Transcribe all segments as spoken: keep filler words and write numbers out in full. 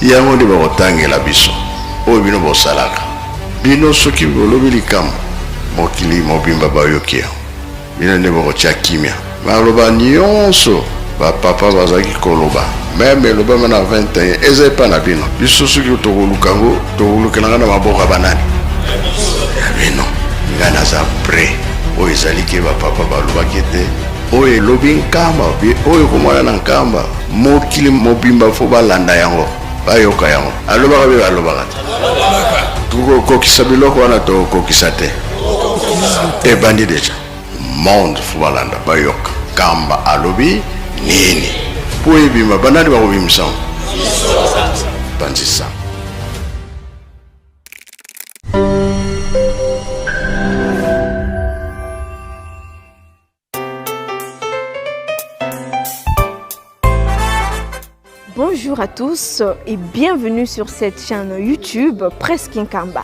Yango nde bakotangela biso, oyo bino bosalaka. Bino soki bolobi likambo, mokili mobimba bayoki yango. Bino nde bokotia kimia. Maloba nyonso bapapa bazalaki koloba, meme elobama na vingt et un, eza epa na bino. Biso soki tokoluka yango, tokolukela yango na maboko ya banani? Ya bino. Ngai naza prêt. Oyo ezali ke bapapa balobaki ete oyo elobi nkamba, bi-, oyo ekomona na nkamba, mokili mobimba fo balanda yango, bayoka yango. Alobaka be balobaka te. Tokokokisa biloko wana, tokokisa te. Ebandi deja. Monde fo balanda, bayoka. Nkamba alobi nini? Po ebima, banani bakobimisa yango? Panzisa. Bonjour à tous et bienvenue sur cette chaîne YouTube Presque Nkamba.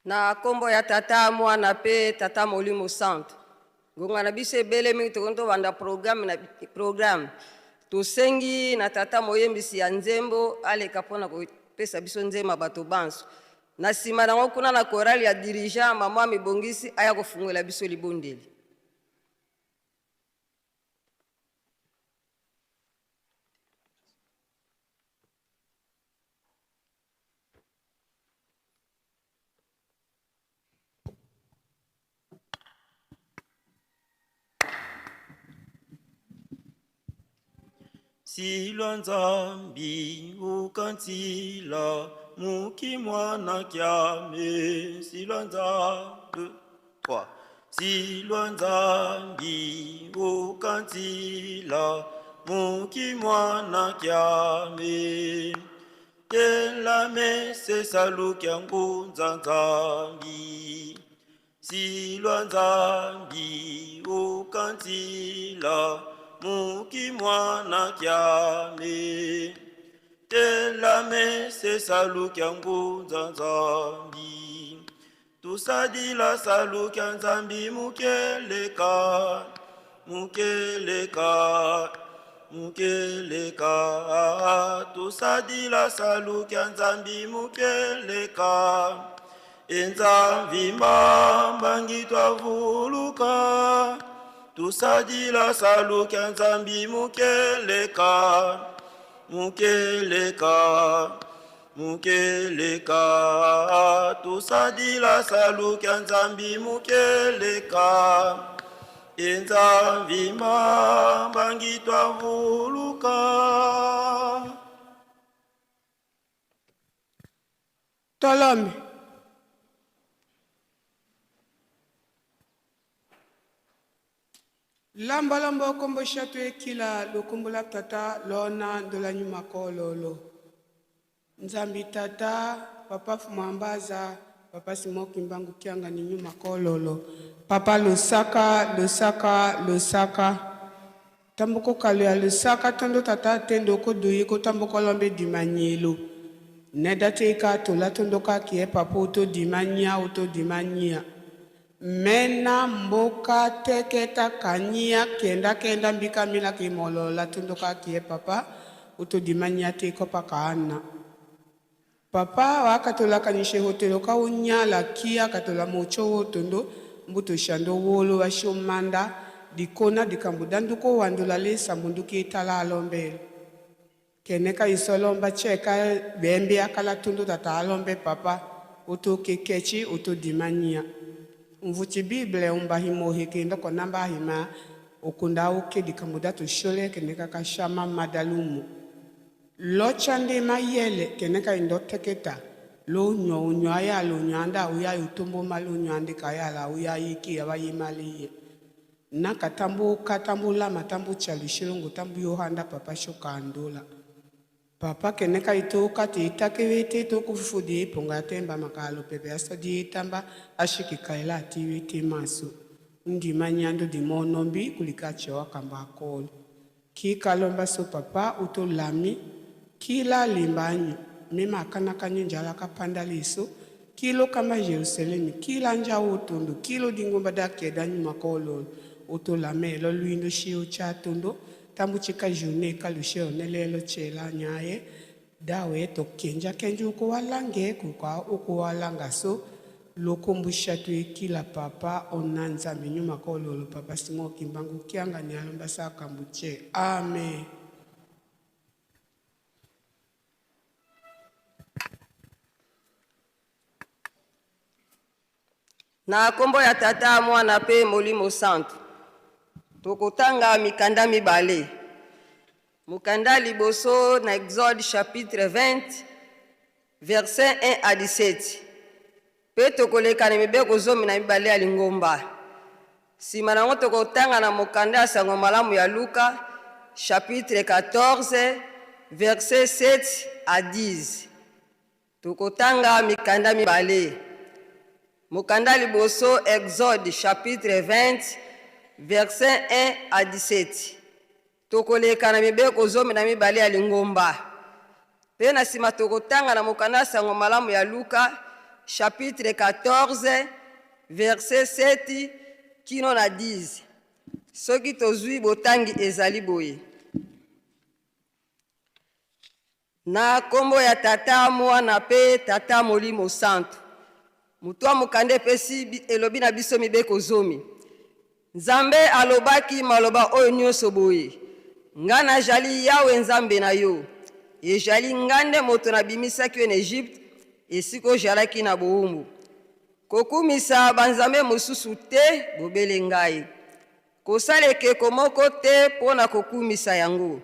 Na kombo ya Tata, Mwana pe Tata Molimo Santu. Ngonga na biso ebele mingi, tokoki tobanda programme na, programme. Tosengi na tata moyembisi ya nzembo aleka mpo na kopesa biso nzembo ya bato banso. Na nsima na yango, kuna na chorale ya dirigeant, mama mibongisi aya kofungwela biso libondeli. Nsilwa Nzambi, uka nzila mu kimwana kiame. Nsilwa Nzambi, trois. Nsilwa Nzambi, uka nzila mu kimwana kiame. Tela meso e salu kia ngunza Nzambi. Nsilwa Nzambi, uka nzila mu kimwana kiame. Tela meso e salu kia ngunza Nzambi. Tusadila salu kia Nzambi mu kieleka, mu kieleka, mu kieleka. Tusadila salu kia Nzambi mu kieleka. E Nzambi, mbangi twavuluka. Tusadila salu kia Nzambi mu kieleka, mu kieleka, mu kieleka. Tusadila salu kia Nzambi mu kieleka. E Nzambi, mbangi twavuluka. Tolombe. Lamba lamba o nkombo sia twekila, lukumbu lwa Tata, lwa Mwana, ndola nyuma kololo. Nzambi Tata, Papa Mfumu a Mbanza, Papa Simon Kimbangu Kiangani nyuma kololo. Papa Lusaka, Lusaka, Lusaka. Tambuko kalu ya Lusaka, tondo Tata, tendo ko duyi ko, tambuko lombe dimanyelo. Neda teka tola, tondo ka kie Papa, uto dimanya, uto dimanya. Mena mboka teketa kania kenda kenda mbika mila kimolola, tondo ka kie Papa, uto dimanya te ko pakana. Papa, wa katolakani se hotelo ka unyala kia katola mocho wo tondo, mbuto sia ndo wolo wa sio manda, dikona dikambu da nduko wandula le sambu nduki tala alombele. Keneka iso lomba tieka bembe akala, tondo Tata, alombe Papa, uto keketi, uto dimania. Mvuti Bible umbahi mohe kenda ko namba hima, okunda oke dikambu da tusiole, keneka kasiama madalumu. Lo tiandi mayele, keneka indo teketa. Lo nyo, unyo aya, lo nyo anda, uya utumbu ma, lo nyo andi kaya la, uya iki ya ba yimaliye. Na katambu, katambu lama, tambu tialu silungu, tambu yo handa Papa sio kandola. Papa, keneka ito kati itake wete, to kufufudi ponga temba makalo pepe asadi tamba, ashiki kaila ati wete maso. Ndima nyandu dimono mbi, kulika tio wa kamba kolo. Ki kalomba so Papa, uto lami, kila limbanyo, mema kana kanyo njala kapanda liso, kilo kama Jerusalemi, kila nja utundu, kilo dingumba da keda nyuma kololo, uto lame lo lwindo sio tia tondo, tambu tika june kalusio ne lelo tiela nyaye, dawe to kenja kenju ko walange, kuka uko walanga so, lukumbu sia twekila Papa, o Mwana Nzambi nyuma kololo, Papa Simon Kimbangu Kiangani alomba sa kambu tie. Amen. Na nkombo ya Tata, Mwana mpe Molimo Santu. Tokotanga mikanda mibale. Mokanda liboso na Exode chapitre vingt, verset un à dix-sept. Mpe tokoleka na mibeko zomi na mibale ya lingomba. Nsima na yango, tokotanga na mokanda ya Sango Malamu ya Luka, chapitre quatorze, verset sept à dix. Tokotanga mikanda mibale. Mokanda liboso, Exode, chapitre vingt, verset un à dix-sept. Tokoleka na mibeko zomi na mibale ya lingomba. Mpe na nsima, tokotanga na mokanda ya Sango Malamu ya Luka, chapitre quatorze, verset sept kino na dix. Soki tozwi, botangi ezali boye. Na kombo ya Tata, Mwana pe Tata Molimo Santu. Mutu ya mokanda epesi bi-, elobi na biso mibeko zomi. Nzambe alobaki maloba oyo nyonso boye: "Nga nazali Yawe Nzambe na yo. Ezali nga nde moto nabimisaki yo na Egypte, esika ozalaki na bowumbu. Kokumisa banzambe mosusu te, bobele ngai. Kosala ekeko moko te mpo na kokumisa yango.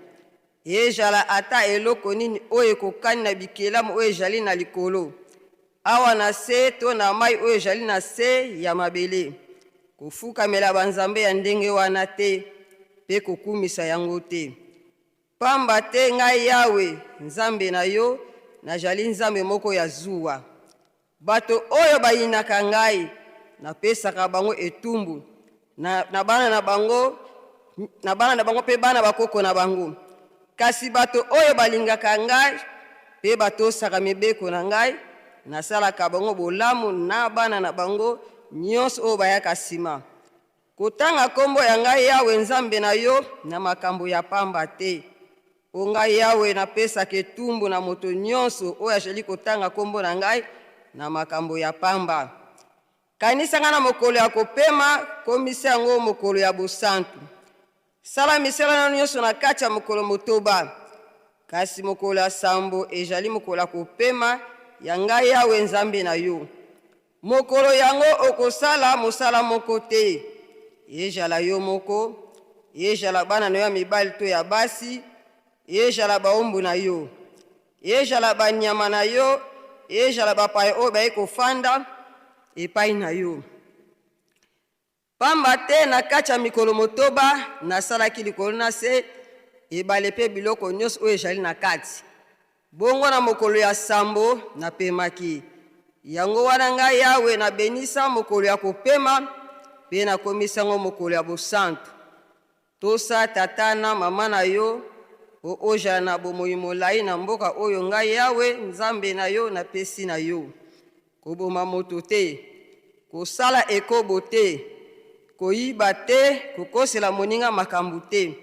Ezala ata eloko nini oyo ekokani na bikelamu oyo ezali na likolo, awa na se to na mai oyo ezali na se ya mabele. Kofukamela banzambe ya ndenge wana te, pe kokumisa yango te. Pamba te ngai Yawe, Nzambe na yo, nazali Nzambe moko ya zuwa. Bato oyo bayinaka ngai, napesaka bango etumbu, na, na bana na bango, na bana na bango pe bana bakoko na bango. Kasi bato oyo balingaka ngai pe batosaka mibeko na ngai, nasalaka bango bolamu na bana na bango nyonso oyo bayaka nsima. Kotanga kombo ya ngai Yawe, Nzambe na yo, na makambo ya pamba te. O ngai Yawe, napesaka etumbu na moto nyonso oyo azali kotanga kombo na ngai na makambo ya pamba. Kanisa ngai na mokolo ya kopema, komisa yango mokolo ya bosantu. Sala misala na yo nyonso na kati ya mokolo motoba. Kasi mokolo ya sambo ezali mokolo ya kopema ya ngai Yawe, Nzambe na yo. Mokolo yango okosala mosala moko te, ezala yo moko, ezala bana na yo ya mibali to ya basi, ezala baombo na yo, ezala banyama na yo, ezala bapaya oyo bayei kofanda epai na yo. Pamba te na kati ya mikolo motoba nasalaki likolo na se, ebale pe biloko nyonso oyo ezali na kati. Bongo na mokolo ya sambo napemaki. Yango wana ngai Yawe nabenisa mokolo ya kopema, pe nakomisa yango mokolo ya bosantu. Tosa tata na mama na yo, po ozala na bomoi molai na mboka oyo ngai Yawe, Nzambe na yo, napesi na yo. Koboma moto te, kosala ekobo te, koyiba te, kokosela moninga makambo te,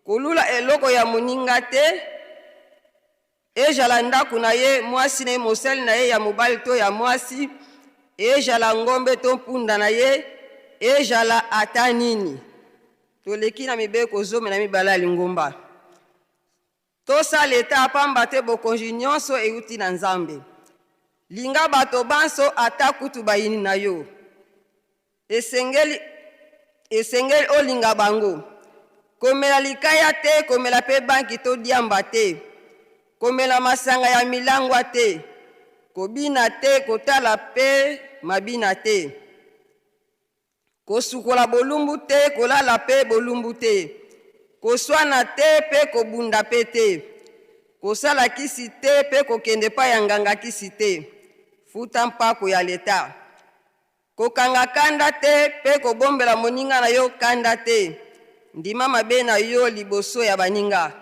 kolula eloko ya moninga te, ezala ndako na ye, mwasi na ye, mosali na ye ya mobali to ya mwasi, ezala ngombe to mpunda na ye, ezala ata nini. Toleki na mibeko zomi na mibale ya lingomba. Tosa Leta, pamba te bokonzi nyonso euti na Nzambe. Linga bato banso, ata kutu bayini na yo. Esengeli, esengeli olinga bango. Komela likaya te, komela pe banki to diamba te. Komela masanga ya milangwa te. Kobina te, kotala pe mabina te. Kosukola bolumbu te, kolala pe bolumbu te. Koswana te pe kobunda pe te. Kosala kisi te pe kokende epai ya nganga kisi te. Futa mpako ya Leta. Kokanga kanda te pe kobombela moninga na yo kanda te. Ndima mabe na yo liboso ya baninga.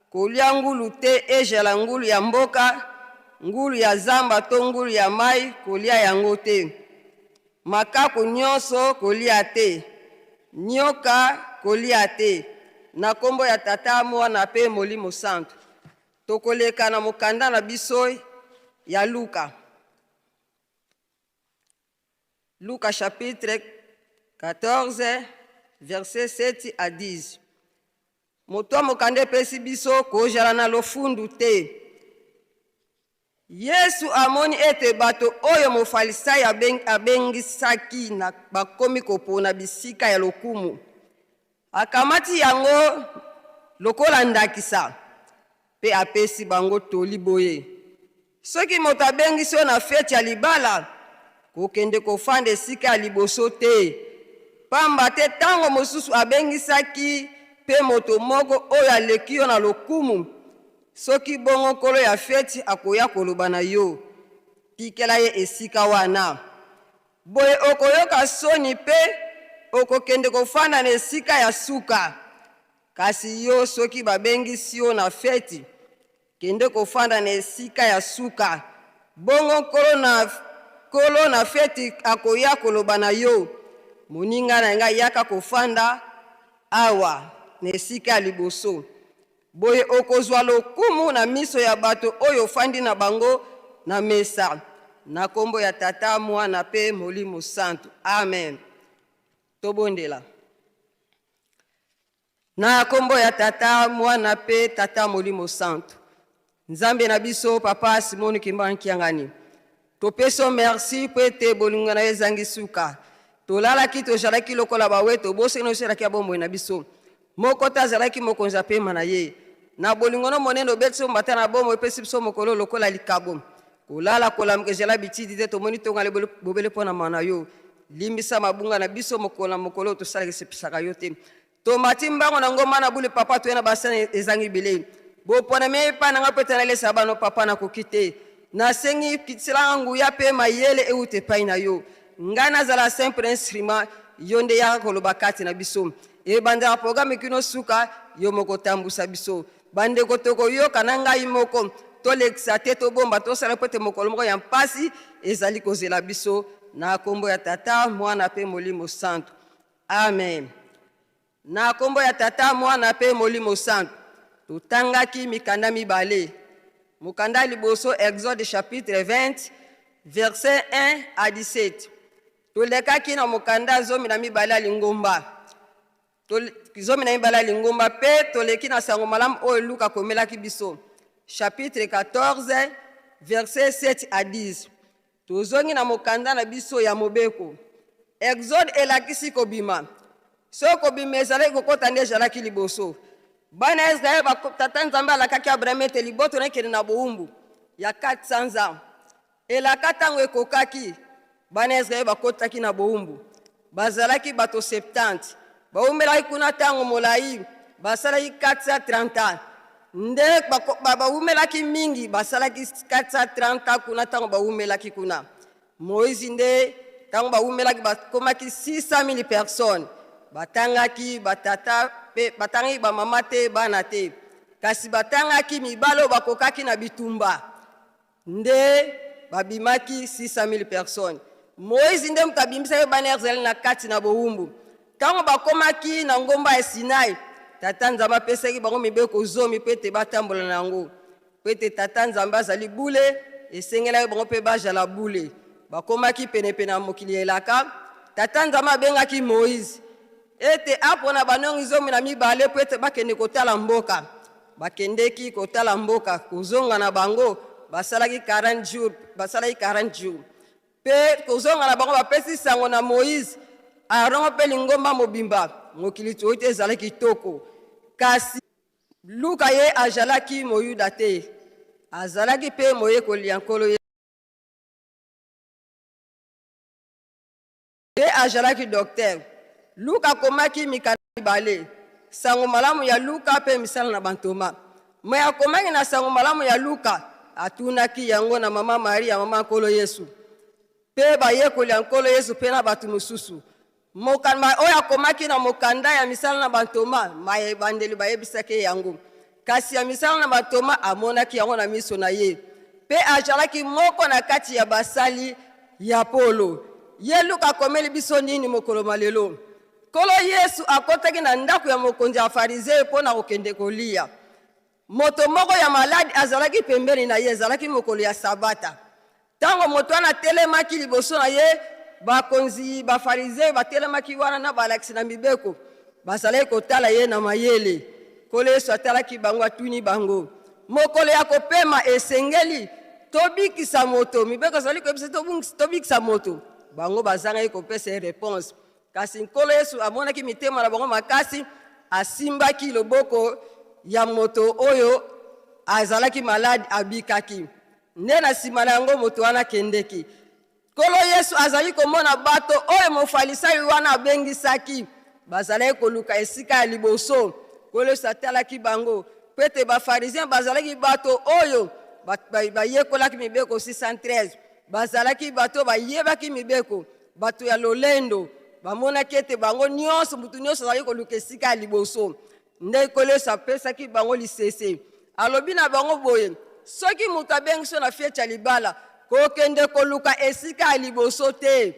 Kolia ngulu te, ezala ngulu ya mboka, ngulu ya zamba to ngulu ya mai, kolia yango te. Makaku nyonso kolia te. Nyoka kolia te. Na kombo ya Tata, Mwana pe Molimo Santu. Tokoleka na mokanda na biso ya Luka. Luka chapitre quatorze, verset sept à dix. Moto ya mokanda epesi biso: kozala na lofundu te. Yesu amoni ete bato oyo Mofalisai abeng-, abengisaki na bakomi kopona bisika ya lokumu. Akamati yango lokola ndakisa, pe apesi bango toli boye: "Soki moto abengisi yo na feti ya libala, kokende kofanda esika ya liboso te. Pamba te tango mosusu abengisaki pe moto moko oyo aleki yo na lokumu. Soki bongo, nkolo ya feti akoya koloba na yo: 'Tikela ye esika wana.' Boye okoyoka soni pe okokende kofanda na esika ya suka. Kasi yo, soki babengisi yo na feti, kende kofanda na esika ya suka. Bongo nkolo na, nkolo na feti akoya koloba na yo: 'Moninga na ngai, yaka kofanda awa na esika ya liboso.' Boye okozwa lokumu na miso ya bato oyo ofandi na bango na mesa. Na kombo ya Tata, Mwana pe Molimo Santu. Amen. Tobondela. Na kombo ya Tata, Mwana pe Tata Molimo Santu. Nzambe na biso, Papa Simon Kimbangu Kiangani, topesi yo merci mpo ete bolingo na yo ezangi suka. Tolalaki, tozalaki lokola bawe, tobosani osalaki ya bomoi na biso. Moko te azalaki mokonzi ya pema na ye. Na bolingo na monene obeti biso mbata na bomoi, opesi biso mokolo lokola likabo. Kolala, kolamuka ezala bitidi te, tomoni tongale bobele mpo na mawa na yo. Limbisa mabunga na biso mokolo na mokolo, tosalaki esepisaka yo te. Tomati mbango na ngomba na bule, Papa, toye na basani ezangi bilei. Boponami epai na nga mpo ete nalesa bana, Papa, nakoki te. Nasengi kitisela nga nguya mpe mayele euta epai na yo. Ngai nazala simple instrument, yo nde yaka koloba kati na biso. Ebandela programme kino suka, yo moko tambusa biso. Bandeko, tokoyoka na ngai moko, tolekisa te, tobomba, tosala mpo ete mokolo moko ya mpasi ezali kozela biso. Na kombo ya Tata, Mwana mpe Molimo Santu. Amen. Na kombo ya Tata, Mwana mpe Molimo Santu. Totangaki mikanda mibale. Mokanda ya liboso, Exode chapitre vingt, verset un à dix-sept. Tolekaki na mokanda zomi na mibale ya lingomba. Tole-, zomi na mibale ya lingomba, mpe toleki na Sango Malamu oyo Luka akomelaki biso, chapitre quatorze, verset sept à dix. Tozongi na mokanda na biso ya Mobeko. Exode elakisi kobima. Soki kobima ezalaki, kokota nde ezalaki liboso. Bana ya Israele bako-, Tata Nzambe alakaki Abraham ete libota na ye ekende na bowumbu ya quatre cents ans. Elaka ntango ekokaki, bana ya Israele bakotaki na bowumbu. Bazalaki bato septante. Bawumelaki kuna ntango molai, basalaki quatre cent trente ans. Nde bako-, ba-, bawumelaki mingi, basalaki quatre cent trente ans kuna ntango bawumelaki kuna. Moïse nde, ntango bawumelaki, bakomaki six cent mille personnes. Batangaki batata mpe, batangaki bamama te, bana te. Kasi batangaki mibali oyo bakokaki na bitumba. Nde babimaki six cent mille personnes. Moïse nde moto abimisaki bana ya Israele na kati na bowumbu. Ntango bakomaki na ngomba ya Sinai, Tata Nzambe apesaki bango mibeko zomi mpo ete batambola na yango. Mpo ete Tata Nzambe azali bule, esengelaki bango mpe bazala bule. Bakomaki penepene ya mokili ya elaka. Tata Nzambe abengaki Moïse ete apona banongi zomi na mibale mpo ete bakende kotala mboka. Bakendeki kotala mboka, kozonga na bango, basalaki quarante jours, basalaki quarante jours. Mpe kozonga na bango, bapesi sango na Moïse, Aaron mpe lingomba mobimba, mokili toyei te ezalaki kitoko. Kasi Luka ye azalaki Moyuda te, azalaki mpe moyekoli ya Nkolo Ye-, ye azalaki docteur. Luka akomaki mikanda mibale, Sango Malamu ya Luka mpe Misala na Bantoma. Mais akomaki na Sango Malamu ya Luka, atunaki yango na Mama Maria, mama Nkolo Yesu, mpe bayekoli ya Nkolo Yesu mpe na bato mosusu. Mokanda oyo akomaki na mokanda ya Misala na Bantoma, ma ebandeli bayebisaki ye yango. Kasi ya Misala na Bantoma amonaki yango na miso na ye. Mpe azalaki moko na kati ya basali ya Polo. Ye Luka akomeli biso nini mokolo ma lelo? Nkolo Yesu akotaki na ndako ya mokonzi ya Farizeo mpo na kokende kolia. Moto moko ya maladi azalaki pembeni na ye, ezalaki mokolo ya Sabata. Ntango moto wana atelemaki liboso na ye, bakonzi, Bafarizeo batelemaki wana na balakisi na mibeko, bazalaki kotala ye na mayele. Nkolo Yesu atalaki bango, atuni bango: "Mokolo ya kopema esengeli to bikisa moto? Mibeko ezali koyebisa to bungis-, to bikisa moto?" Bango bazangaki kopesa ye réponse. Kasi Nkolo Yesu amonaki mitema na bango makasi, asimbaki loboko ya moto oyo azalaki maladi, abikaki. Nde na nsima na yango moto wana akendeki. Nkolo Yesu azali komona bato oyo Mofalisai wana abengisaki, bazalaki koluka esika ya liboso. Nkolo Yesu atalaki bango, mpo ete Bafarizeo bazalaki bato oyo ba-, ba-, bayekolaki Mibeko six cent treize. Bazalaki bato bayebaki Mibeko, bato ya lolendo. Bamonaki ete bango nyonso, moto nyonso azalaki koluka esika ya liboso. Nde Nkolo Yesu apesaki bango lisese. Alobi na bango boye: "Soki moto abengisi yo na fieti ya libala, kokende koluka esika ya liboso te,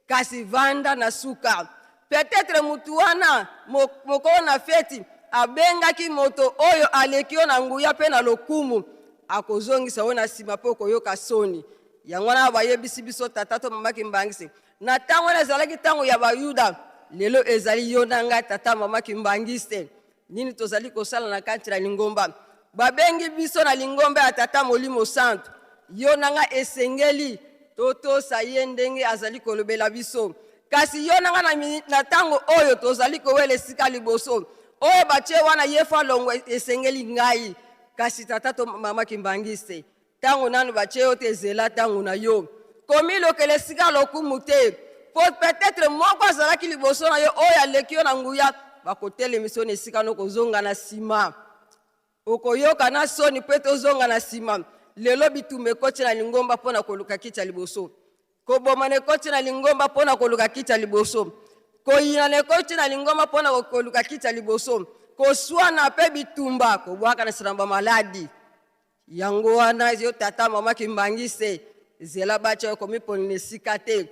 kasi vanda na suka." Peut-être moto wana, mo-, mokolo na fieti, Abengaki moto oyo aleki yo na nguya mpe na lokumu, akozongisa yo na nsima mpe okoyoka soni. Yango wana bayebisi biso, tata to mama Kimbanguiste, na ntango wana ezalaki ntango ya Bayuda, lelo ezali yo na ngai, tata mama Kimbanguiste. Nini tozali kosala na kati na lingomba? Babengi biso na lingomba ya Tata Molimo Santu. Yo na ngai esengeli totosa ye ndenge azali kolobela biso. Kasi yo na ngai na mi-, na ntango oyo tozali kowela esika liboso, oyo batie wana ye fwa longo e-, esengeli ngai. Kasi tata to mama Kimbanguiste, ntango nanu batie yo te, zela ntango na yo. Komilokela esika lokumu te. Po peut-être moko azalaki liboso na yo, oyo aleki yo na nguya, bakotelemisa yo na esika no kozonga na nsima. Okoyoka na soni mpe tozonga na nsima. Lelo bitumba ekoti na lingomba mpo na koluka kiti ya liboso. Kobomana ekoti na lingomba mpo na koluka kiti ya liboso. Koyinana ekoti na lingomba mpo na koluka kiti ya liboso. Koswana mpe bitumba, kobwakana na bamaladi. Yango wana yo tata mama Kimbanguiste, zela batia yo komiponina esika te.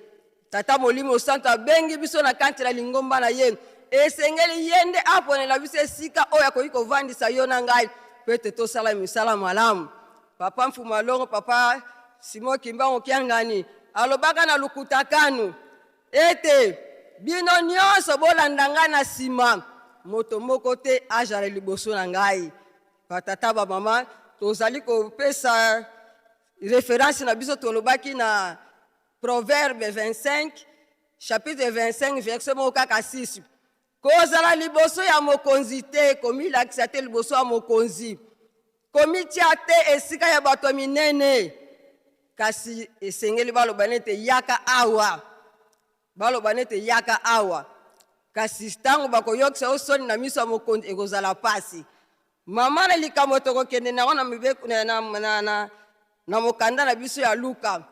Tata Molimo Santu abengi biso na kati na lingomba na ye. Esengeli ye nde aponela biso esika oyo akoki kovandisa yo na ngai, mpo ete tosala misala malamu. Papa Mfumu Malongo, Papa Simon Kimbangu Kiangani, alobaka na Lukutakanu ete: "Bino nyonso bolanda ngai na nsima, moto moko te azala liboso na ngai." Batata, bamama, tozali kopesa référence na biso, tolobaki na Proverbe vingt-cinq, chapitre vingt-cinq, verset moko kaka six. Kozala liboso ya mokonzi te, komilakisa te liboso ya mokonzi. Komitia te esika ya bato ya minene. Kasi esengeli baloba nete: "Yaka awa." Baloba nete: "Yaka awa." Kasi ntango bakoyokisa yo soni na miso ya mokonzi, ekozala mpasi. Mama, na likambo tokokende na yango na mibeko, na, na, na, na, na mokanda na biso ya Luka.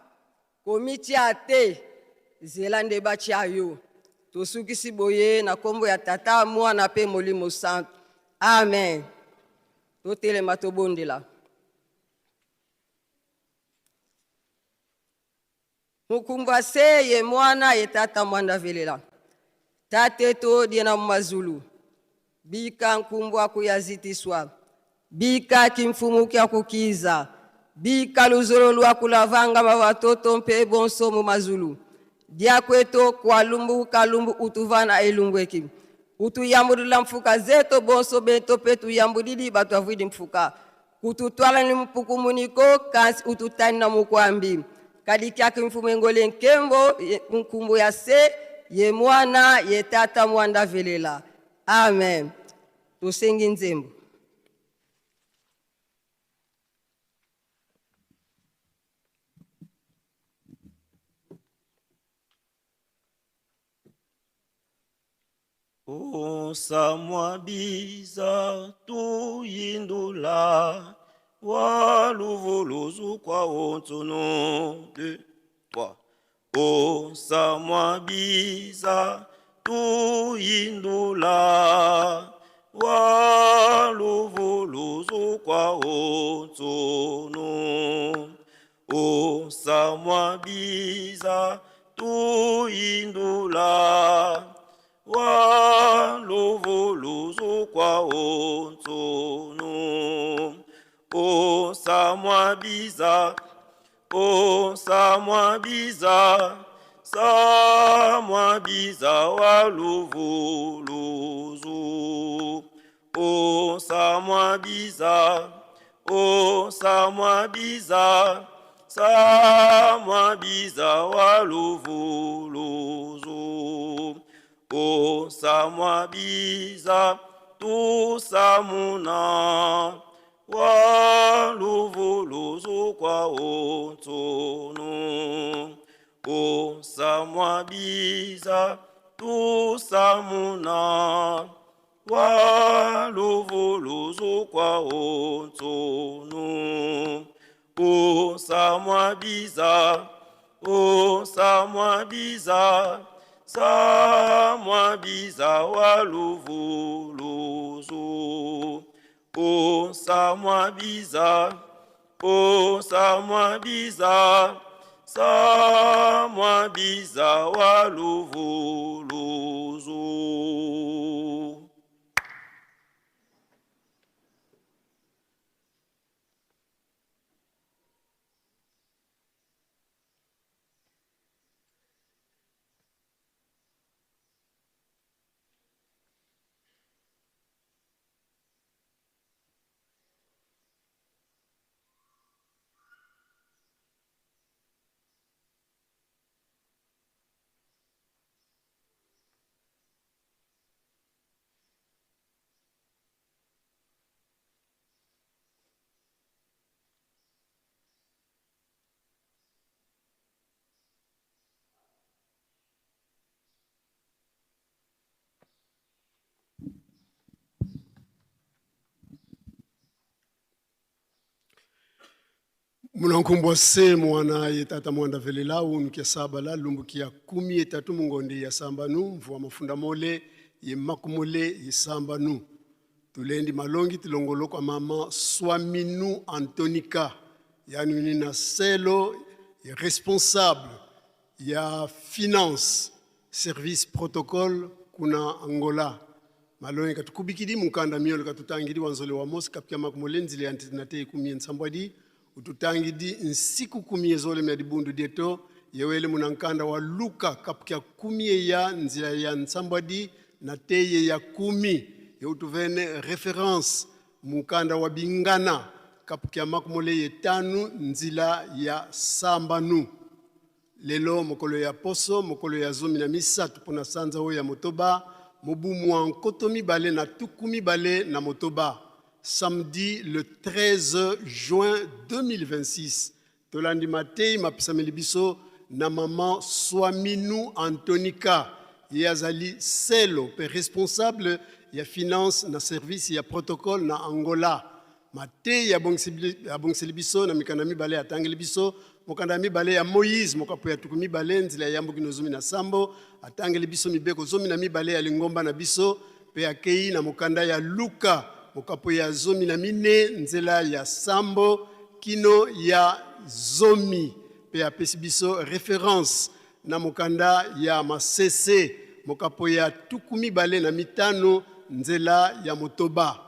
Komitia te, zela nde batia yo. Tosukisi boye na nkombo ya Tata, Mwana mpe Molimo Santu. Amen. Totelema, tobondela. Mu nkumbu a Se ye Mwana ye Tata Mwanda Velela. Tata eto diena mu mazulu, bika nkumbu aku yazitiswa, bika kimfumu kiaku kiza, bika luzolo lwaku lwavangama va ntoto mpe bonso mu mazulu. Diaku eto kwa lumbu ka lumbu utuvana e lumbu eki. Utuyambudila mfuka zeto bonso beto mpe tuyambudidi batwavwidi mfuka. Kututwala ni mu mpukumuni ko, kansi ututanina mu kwambi. Kadi kiaki mfumu ye ngole, nkembo ye, mu nkumbu ya Se ye Mwana ye Tata Mwanda Velela. Amen. Tusengi nzembo. O nsamu a biza tuyindula, wa luvuluzu kwa wonsono. Deux, trois. O nsamu a biza tuyindula, wa luvuluzu kwa wonsono. O nsamu a biza tuyindula, wa luvuluzu kwa wonsono. O nsamu a biza, o nsamu a biza, nsamu a biza wa luvuluzu. O nsamu a biza, o nsamu a biza, nsamu a biza wa luvuluzu. O nsamu a biza tusamuna, wa luvuluzu kwa wonsono. O nsamu a biza tusamuna, wa luvuluzu kwa wonsono. O nsamu a biza, o nsamu a biza, nsamu a biza wa luvuluzu. O nsamu a biza, o nsamu a biza, nsamu a biza wa luvuluzu. Muna nkumbu a Se, Mwana ye Tata Mwanda Velela, unu kia sabala, lumbu kia kumi ye tatu mu ngonde ya sambanu, mvu a mafunda mole ye makumole ye sambanu. Tulendi malongi, tulongolo kwa mama Swaminu Antonika, yandi wina selo ye responsable ya finance, service protocole kuna Angola. Malongi katukubikidi mu nkanda miole katutangidi wa nzole wa mosi, kapu kia makumole, nzila ya ntete nate ye kumi ye nsambwadi, ututangidi nsiku kumi ye zole mia dibundu dieto, ye wele muna nkanda wa Luka, kapu kia kumi ye ya, nzila ya nsambwadi nate ye ya kumi, ye utuvene référence mu nkanda wa Bingana, kapu kia makumole ye tanu, nzila ya sambanu. Lelo mokolo ya poso, mokolo ya zomi na misatu pona sanza oyo ya motoba, mobu mwa nkoto mibale na tuku mibale na motoba, samedi le treize juin deux mille vingt-six. Tolandi mateyi mapesameli biso na mama Swaminu Antonika, ye azali selo pe responsable ya finance na service ya protocole na Angola. Mateyi abongisi-, abongiseli biso na mikanda mibale, atangeli biso mokanda ya mibale ya Moïse, mokapo ya tuku mibale, nzila ya yambo kino zomi na sambo, atangeli biso mibeko zomi na mibale ya lingomba na biso, pe akeyi na mokanda ya Luka, mokapo ya zomi na mine, nzila ya sambo kino ya zomi, pe apesi biso référence na mokanda ya Masese, mokapo ya tuku mibale na mitano, nzila ya motoba.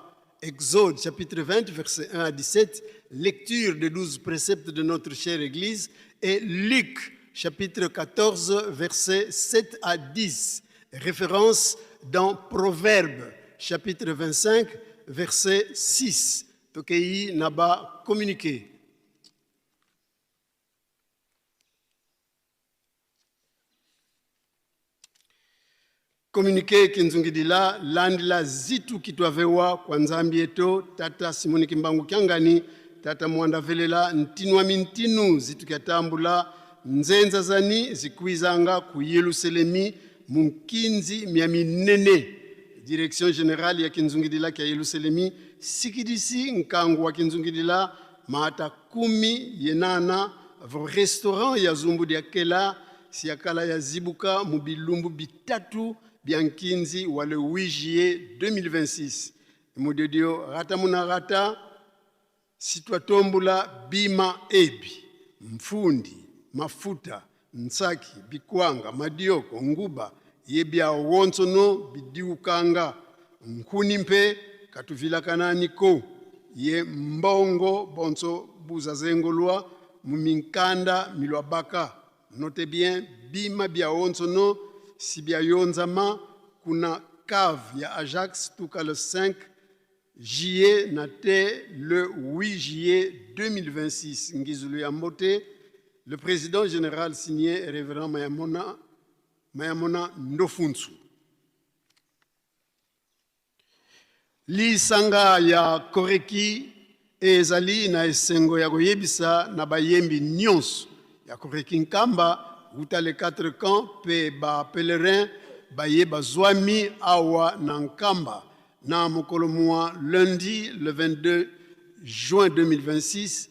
Exode chapitre vingt, versets un à dix-sept, lecture des douze préceptes de notre chère Église, et Luc chapitre quatorze, versets sept à dix. Référence dans Proverbes chapitre vingt-cinq, verset six. Tokeyi na ba communiqué. Communiqué kinzungidila: landila zitu ki twavewa kwa Nzambi eto, Tata Simoni Kimbangu Kiangani, Tata Mwanda Velela, ntinu a mintinu, zitu kia tambula: nzenza zani zikwizanga ku Yelusalemi mu nkinzi mia minene. Direction générale ya kinzungidila kia Yelusalemi sikidisi nkangu wa kinzungidila mata kumi ye nana vo restaurant ya zumbu dia kela si yakala ya zibuka mu bilumbu bitatu bia nkinzi wa le huit juillet deux mille vingt-six. Mu diodio, gata muna gata, si twatombula bima ebi: mfundi, mafuta, nsaki, bikwanga, madioko, nguba, ye biawonsono bidiukanga. Nkuni mpe katuvilakanani ko, ye mbongo bonso bu zazengolwa mu minkanda mi lwabaka. Notez bien, bima biawonsono si biayonzama kuna cave ya Ajax tuka le cinq juillet nate le huit juillet deux mille vingt-six. Ngizulu ya mbote, le président général signé Révérend Mayamona, Mayamona Ndofunsu. Lisanga ya Koreki ezali na esengo ya koyebisa na bayembi nyonso ya Koreki Nkamba, uta le quatre camps, pe ba pèlerins baye bazwami awa na Nkamba, na mokolo mwa lundi, le vingt-deux juin deux mille vingt-six,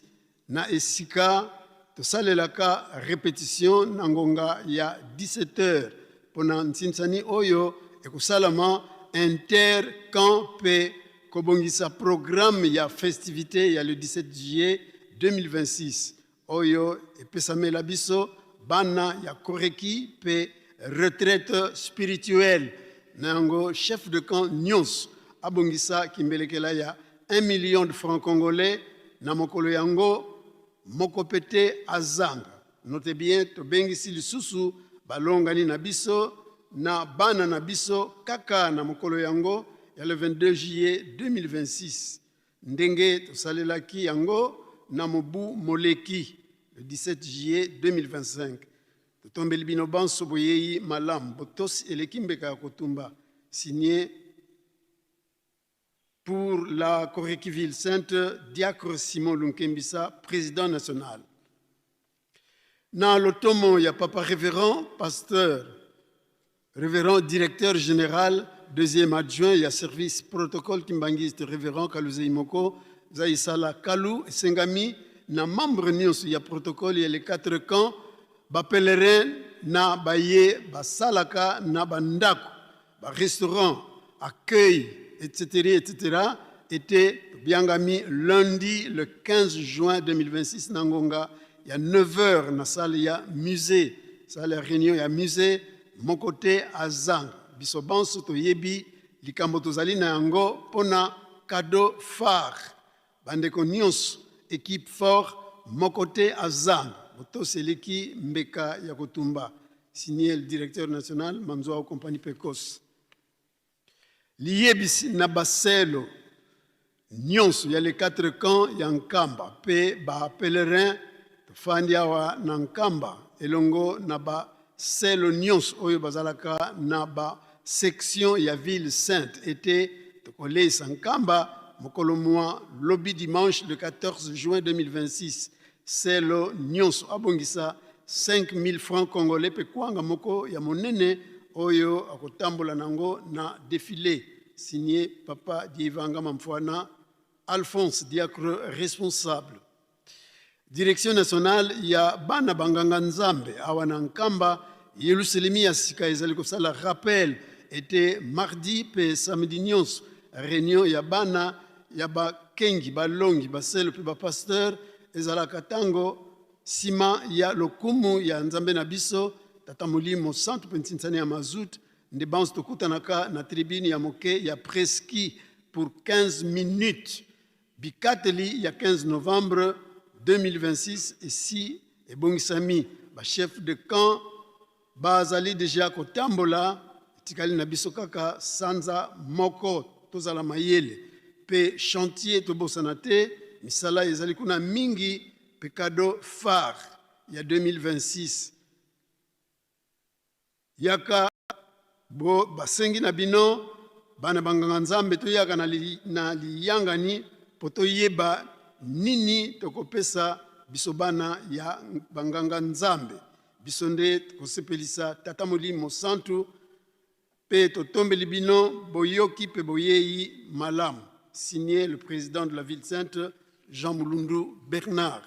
na esika tosalelaka répétition na ngonga ya dix-sept heures, pona nsinsani oyo ekosalama inter-camps pe kobongisa programme ya festivité ya le dix-sept juillet deux mille vingt-six, oyo epesamela biso bana ya Koreki pe retraite spirituelle. Na yango, chef de camp nyonso abongisa kimbelekela ya un million de francs congolais na mokolo yango, moko pe te azanga. Notez bien, tobengisi lisusu balongani na biso na bana na biso kaka na mokolo yango ya le vingt-deux juillet deux mille vingt-six, ndenge tosalelaki yango na mobu moleki, le dix-sept juillet deux mille vingt-cinq. Totombeli bino banso boyeyi malamu, botosi eleki mbeka ya kotumba. Signé pour la Koreki-Ville Sainte, Diacre Simon Lunkembisa, président national. Na lotomo ya Papa Révérend, pasteur, Révérend directeur général, deuxième adjoint ya service protocole kimbanguiste, Révérend Kaluza Imoko Zaisala Kalu, esengami na membre nyonso ya protocole ya les quatre camps, ba pèlerins na baye basalaka na bandako, ba restaurants, accueil, et cetera, et cetera, ete tobiangami lundi le quinze juin deux mille vingt-six na ngonga ya neuf heures na salle ya musée, salle ya réunion ya musée. Moko te azanga. Biso banso toyebi likambo tozali na yango mpo na cadeau phare. Bandeko nyonso, équipe fort, moko te azanga. Botosi eleki mbeka ya kotumba. Signé le directeur national Manzwao Compagnie Pecos. Liyebisi na baselo nyonso ya les quatre camps ya Nkamba pe ba pèlerins tofandi awa na Nkamba elongo na baselo nyonso oyo bazalaka na ba section ya Ville Sainte ete tokoleisa Nkamba mokolo mwa lobi dimanche le quatorze juin deux mille vingt-six. Selo nyonso abongisa cinq mille francs congolais pe kwanga moko ya monene oyo akotambola nango na défilé. Signé Papa Dievanga Mamfwana Alphonse, diacre responsable. Direction nationale ya bana banganga Nzambe awa na Nkamba, Yerusalemi ya sika ezali kosala rappel ete mardi pe samedi nyonso réunion ya bana, ya bakengi, balongi, baselo pe ba pasteur ezalaka tango sima ya lokumu ya Nzambe na biso, Tata Molimo Santu pe nsinsani ya mazout, nde banso tokutanaka na tribune ya moke ya Presqu'île pour quinze minutes. Bikateli ya quinze novembre deux mille vingt-six esi ebongisami. Ba chefs de camp bazali déjà kotambola, etikali na biso kaka sanza moko, tozala mayele. Pe chantier, tobosana te, misala ezali kuna mingi, pe cadeau phare ya deux mille vingt-six. Yaka bo, basengi na bino, bana banganga Nzambe, toyaka na li-, na liyangani mpo toyeba nini tokopesa biso bana ya banganga Nzambe. Biso nde tokosepelisa Tata Molimo Santu, pe totombeli bino boyoki pe boyeyi malamu. Signé le président de la Ville Sainte, Jean Mulundu Bernard.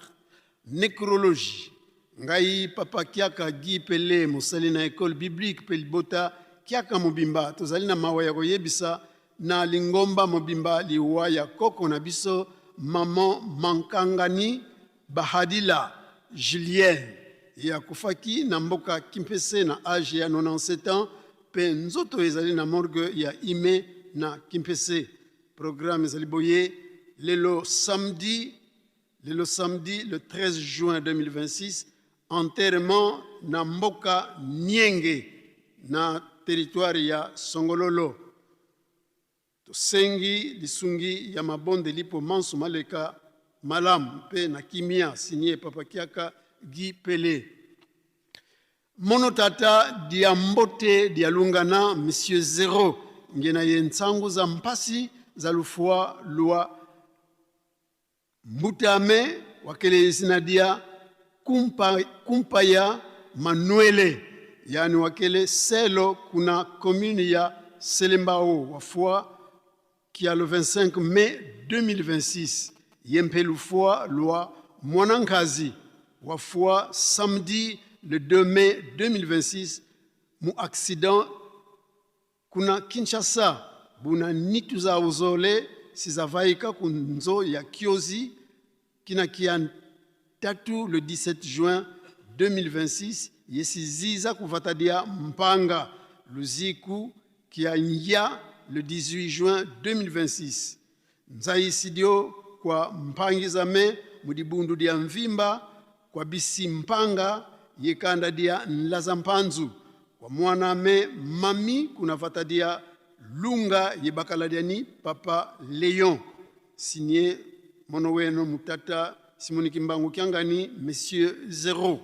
Nécrologie. Ngai Papa Kiaka Guy Pele, mosali na école biblique, pe libota Kiaka mobimba, tozali na mawa ya koyebisa na lingomba mobimba liwa ya koko na biso, maman Mankangani Bahadila Julienne. Ye akufaki na mboka Kimpese na âge ya nonante-sept ans, pe nzoto ezali na morgue ya Ime na Kimpese. Programme ezali boye: lelo samedi, lelo samedi le treize juin deux mille vingt-six, enterrement na mboka Nienge, na territoire ya Songololo. Tosengi lisungi ya mabondeli mpo manso maleka malamu pe na kimia. Signé Papa Kiaka Guy Pele. Mono tata dia mbote dia lungana, Monsieur Zéro, ngiena ye nsangu za mpasi za lufwa lwa mbuta ame wakele zina dia Kumpa-, Kumpaya Manuele, yani wakele selo kuna commune ya Selembao, wafwa kia le vingt-cinq mai deux mille vingt-six. Ye mpe lufwa lwa mwana nkazi, wafwa samedi le deux mai deux mille vingt-six mu accident kuna Kinshasa, buna nitu zau zole si zavaika ku nzo ya kiozi kina kia tatu le dix-sept juin deux mille vingt-six, ye si ziza ku vata dia Mpanga, luziku kia ngia le dix-huit juin deux mille vingt-six. Nzayisi dio kwa mpangi zame mu dibundu dia mvimba, kwa bisi Mpanga ye kanda dia Nlaza Mpanzu, kwa mwana ame Mami kuna vata dia Lunga ye bakala diani Papa Léon. Signé mono weno mu tata Simoni Kimbangu Kiangani, Monsieur Zéro.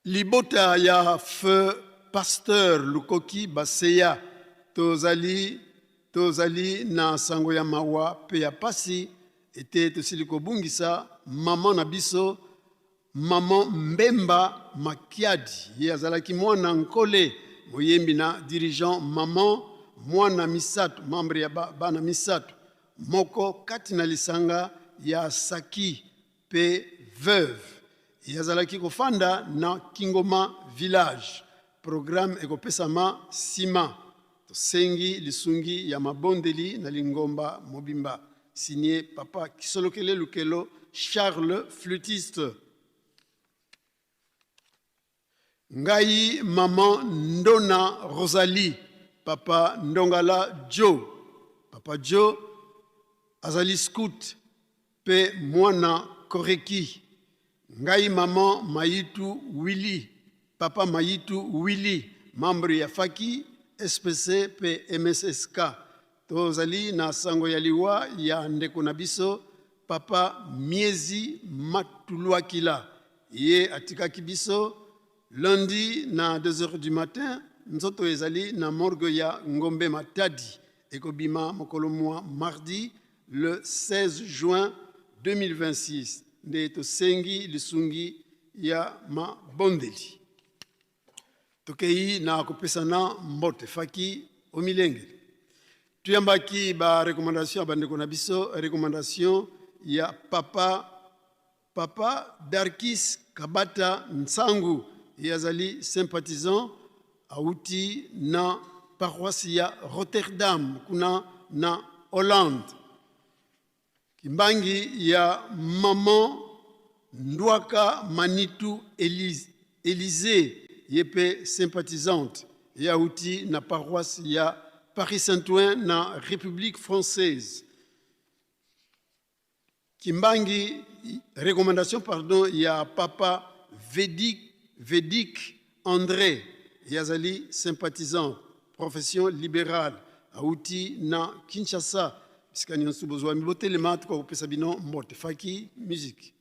Libota ya feu pasteur Lukoki Baseya, tozali, tozali na sango ya mawa pe ya pasi, ete tosili kobungisa maman na biso, maman Mbemba Makiadi. Ye azalaki mwana nkole, moyembi na dirigeant, maman, mwana misato, membre ya ba-, bana misato. moko kati na lisanga ya Saki pe veuve. Ye azalaki kofanda na Kingoma village. Programme ekopesama sima. Tosengi lisungi ya mabondeli na lingomba mobimba. Signé Papa Kisolokele Lukelo Charles, flûtiste. Ngai maman Ndona Rosalie, papa Ndongala Joe. Papa Joe azali scout pe mwana Koreki. Ngai maman Mayitu Willy, papa Mayitu Willy, membre ya Faki, S P C pe M S S K. Tozali na sango ya liwa ya ndeko na biso, papa Miezi Matulwakila. Ye atikaki biso lundi na deux heures du matin. Nzoto ezali na morgue ya Ngombe Matadi. Ekobima mokolo mwa mardi, le seize juin deux mille vingt-six. Nde tosengi lisungi ya mabondeli. Tokei na kopesana mbote, Faki omilengele. Tuyambaki ba recommandation ya bandeko na biso, recommandation ya papa, papa Darkis Kabata Nsangu, ye azali sympathisant, auti na paroisse ya Rotterdam, kuna na Hollande. Kimbangi ya maman Ndwaka Manitu Elise-, Elise, ye pe sympathisante, ye auti na paroisse ya Paris-Saint-Ouen na République française. Kimbangi, recommandation, pardon, ya papa Vedik, Vedik André, ye azali sympathisant, profession libérale, auti na Kinshasa. Bisika nyonso bozwami, botelema, tuka kopesa bino mbote. Faki, musique.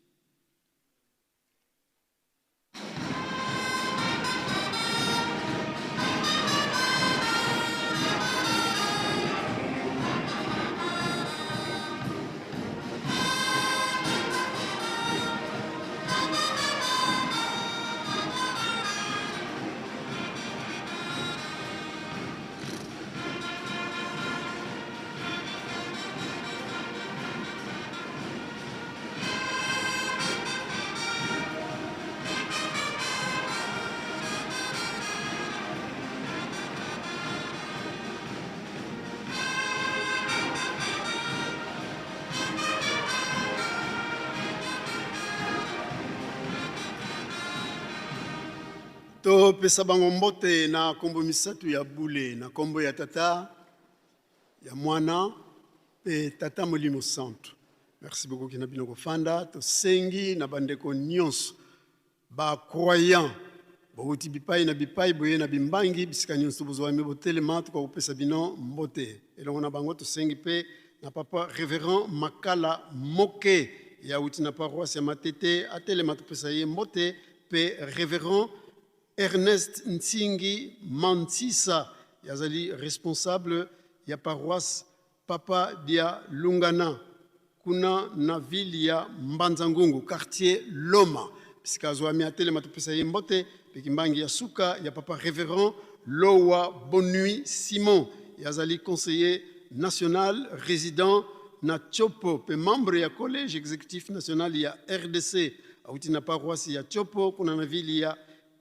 Topesa bango mbote na nkombo misato ya bule, na nkombo ya Tata, ya Mwana, pe Tata Molimo Santu. Merci beaucoup, kina bino kofanda. Tosengi na bandeko nyonso, ba croyants, bauti bipai na bipai, boye na bimbangi, bisika nyonso bozwami, botelema, tuka kopesa bino mbote. Elongo na bango, tosengi pe na papa Révérend Makala Moke, ye auti na paroisse ya Matete, atelema, topesa ye mbote, pe Révérend Ernest Nsingi Mansisa, ye azali responsable ya paroisse Papa Dia Lungana, kuna na ville ya Mbanza-Ngungu, quartier Loma. Bisika azwami, atelema, topesa ye mbote. Pe kimbangi ya suka ya papa Révérend Lowa Bonnuit Simon, ye azali conseiller national résident na Tshopo, pe membre ya Collège exécutif national ya R D C, auti na paroisse ya Tshopo, kuna na ville ya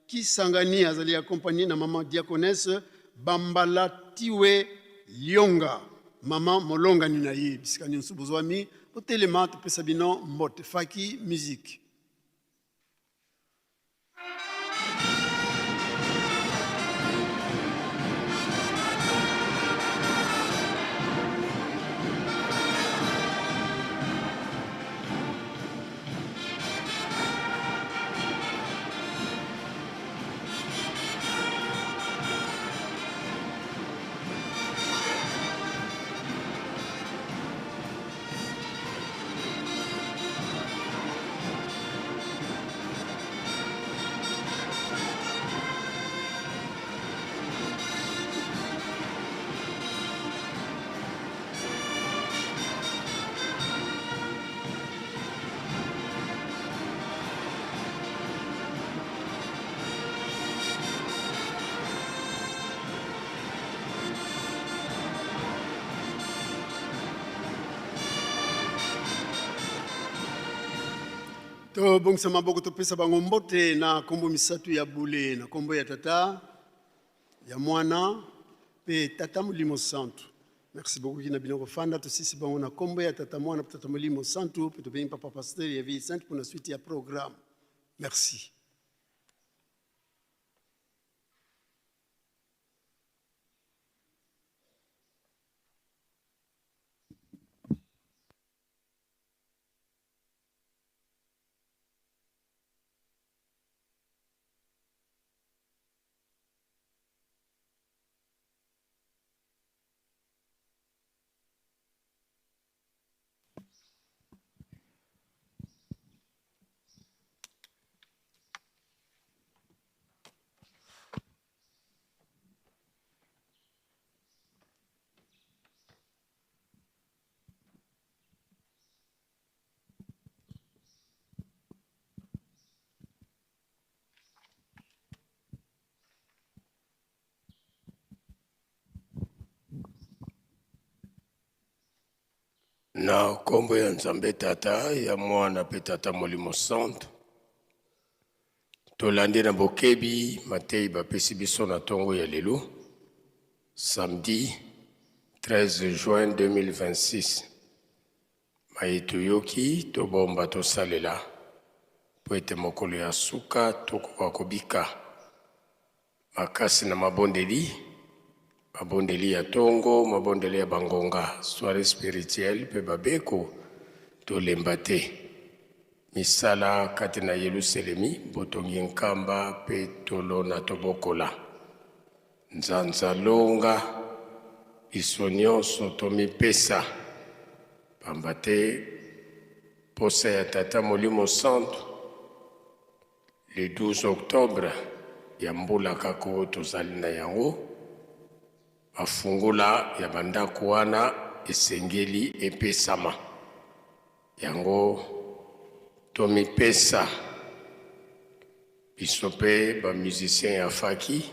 Kisangani, azali accompagné na maman diaconesse Bambalatiwe Lionga, maman molongani na ye. Bisika nyonso bozwami, botelema, topesa bino mbote. Faki, musique. Tobongisa maboko, topesa bango mbote na nkombo misatu ya bule, na nkombo ya Tata, ya Mwana, pe Tata Molimo Santu. Merci beaucoup kina bino kofanda, tosisi bango na nkombo ya Tata, Mwana, Tata Molimo Santu, pe tobengi Papa Pasteur ya Vie Sainte pour la suite ya programme. Merci. Na nkombo ya Nzambe Tata, ya Mwana pe Tata Molimo Santu, tolandi na bokebi mateyi bapesi biso na ntongo ya lelo, samedi treize juin deux mille vingt-six. Maye toyoki, tobomba, tosalela, mpo ete mokolo ya suka tokoka kobika makasi na mabondeli, mabondeli ya ntongo, mabondeli ya bangonga, soirée spirituelle, pe babeko, tolemba te. Misala kati na Yelusalemi, botongi nkamba pe tolona, tobokola. Nzanza longa, biso nyonso tomipesa, pamba te posa ya Tata Molimo Santu, le douze octobre ya mbula kaka oyo tozali na yango, bafungula ya bandako wana esengeli epesama. Yango tomipesa, biso pe ba musiciens ya faki,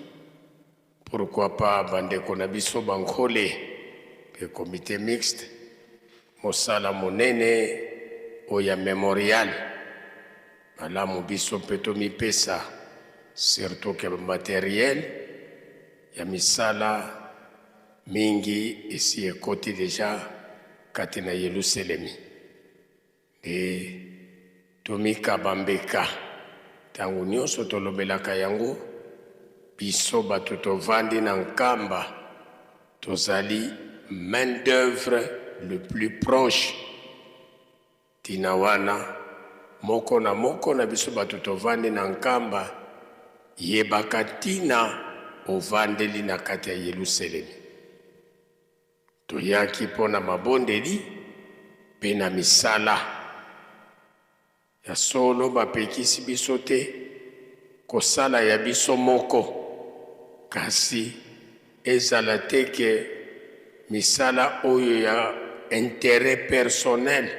pourquoi pas bandeko na biso bankole ke comité mixte, mosala monene oyo ya mémorial. Malamu biso pe tomipesa, surtout ke matériel ya misala mingi esi ekoti déjà kati na Yelusalemi. E, tomikaba mbeka. Ntango nyonso tolobelaka yango, biso bato tovandi na nkamba, tozali main d'œuvre le plus proche. Tina wana, moko na moko na biso bato tovandi na nkamba, yebaka tina ovandeli na kati ya Yelusalemi. Toyaki mpo na mabondeli pe na misala. Ya solo, bapekisi biso te kosala ya biso moko, kasi ezala te ke misala oyo ya intérêt personnel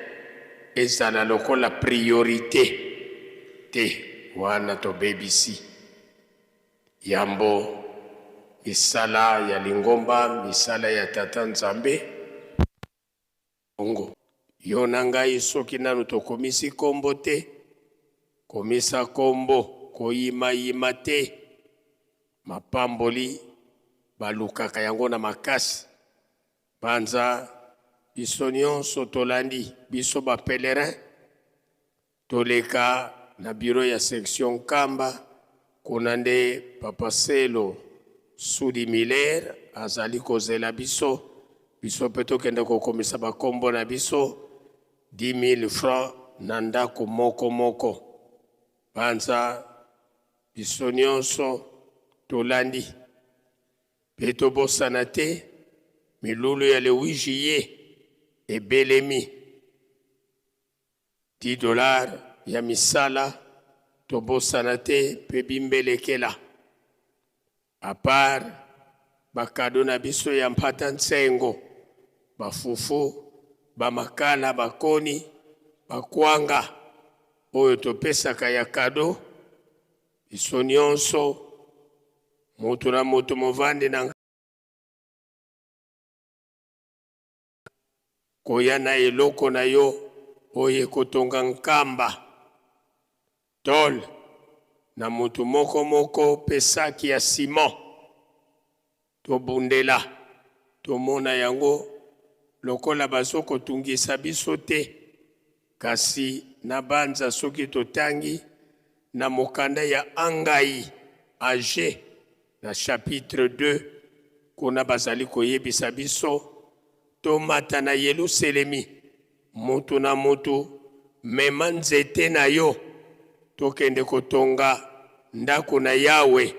ezala lokola priorité te, wana tobebisi. Yambo misala ya lingomba, misala ya Tata Nzambe. Bongo, yo na ngai, soki nanu tokomisi kombo te, komisa kombo, koyima-yima te. Mapamboli, balukaka yango na makasi. Banza biso nyonso tolandi, biso ba pèlerins, toleka na bureau ya section Nkamba, kuna nde Papa Selo Sudi Miller azali kozela biso, biso pe tokende kokomisa bakombo na biso, dix mille francs na ndako moko moko. Banza biso nyonso tolandi. Pe tobosana te, milulu ya le huit juillet ebelemi. Dix dollars ya misala, tobosana te, pe bimbelekela. À part ba cadeaux na biso ya mpata nsengo, bafufu, bamakala, bakoni, bakwanga, oyo topesaka ya cadeau, biso nyonso, moto na moto movandi na koya na eloko na yo oyo ekotonga nkamba. tôle, na moto moko moko pe sac ya ciment. Tobundela, tomona yango lokola bazokotungisa biso te, kasi nabanza soki totangi na mokanda ya Angai, Age, na chapitre deux, kuna bazali koyebisa biso: tomata na Yelusalemi, moto na moto mema nzete na yo, tokende kotonga ndako na Yawe.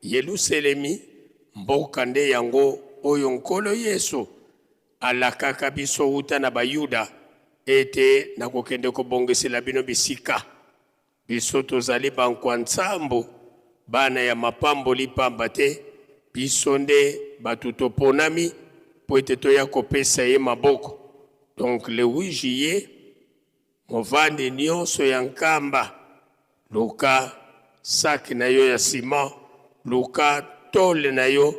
Yelusalemi, mboka nde yango oyo Nkolo Yesu alakaka biso uta na Bayuda, ete: nakokende kobongisela bino bisika. Biso tozali bankwa nsambo, bana ya mapamboli, pamba te biso nde bato toponami mpo ete toya kopesa ye maboko. Donc, le huit juillet, movandi nyonso ya Nkamba, luka sac na yo ya ciment, luka tôle na yo,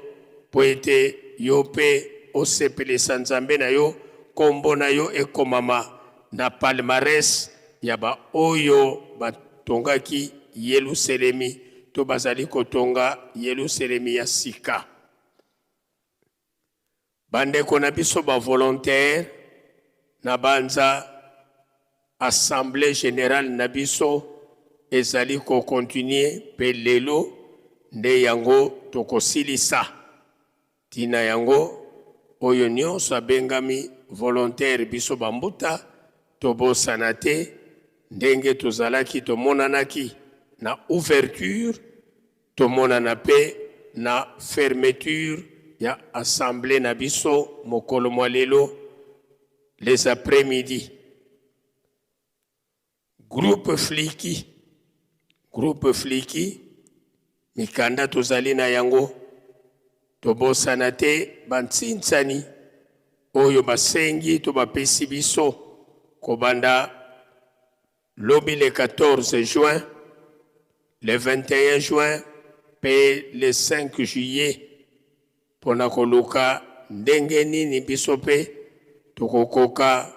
mpo ete yo pe osepelisa Nzambe na yo, kombo na yo ekomama na palmarès ya baoyo batongaki Yelusalemi to bazali kotonga Yelusalemi ya sika. Bandeko na biso ba volontaires, nabanza Assemblée générale na biso ezali ko continuer pe lelo nde yango tokosilisa. Tina yango, oyo nyonso abengami volontaire, biso bambuta, tobosana te ndenge tozalaki, tomonanaki na ouverture, tomonana pe na fermeture ya assemblée na biso mokolo mwa lelo, les après-midi. Groupe Fliki, groupe Fliki, mikanda tozali na yango. Tobosana te bansinsani oyo basengi to bapesi biso, kobanda lobi le quatorze juin, le vingt et un juin, pe le cinq juillet, mpo na koluka ndenge nini biso pe tokokoka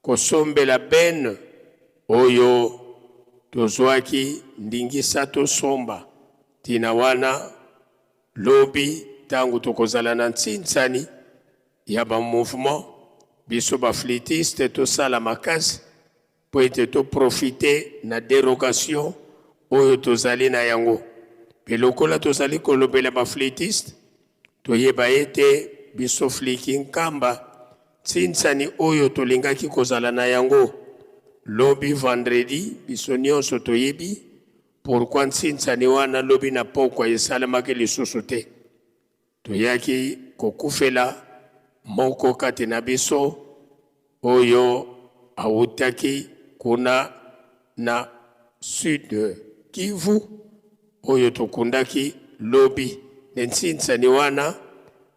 kosombela bene oyo tozwaki ndingisa tosomba. Tina wana, lobi, ntango tokozala na nsinsani ya ba mouvement, biso ba flûtiste tosala makasi mpo ete to profiter na dérogation oyo tozali na yango. Pe lokola tozali kolobela ba flûtiste, toyeba ete biso Fliki Nkamba, nsinsani oyo tolingaki kozala na yango lobi vendredi, biso nyonso toyebi pourquoi nsinsani wana lobi na pokwa esalamaki lisusu te. Toyaki kokufela moko kati na biso oyo awutaki kuna na Sud Kivu, oyo tokundaki lobi. Ne nsinsani wana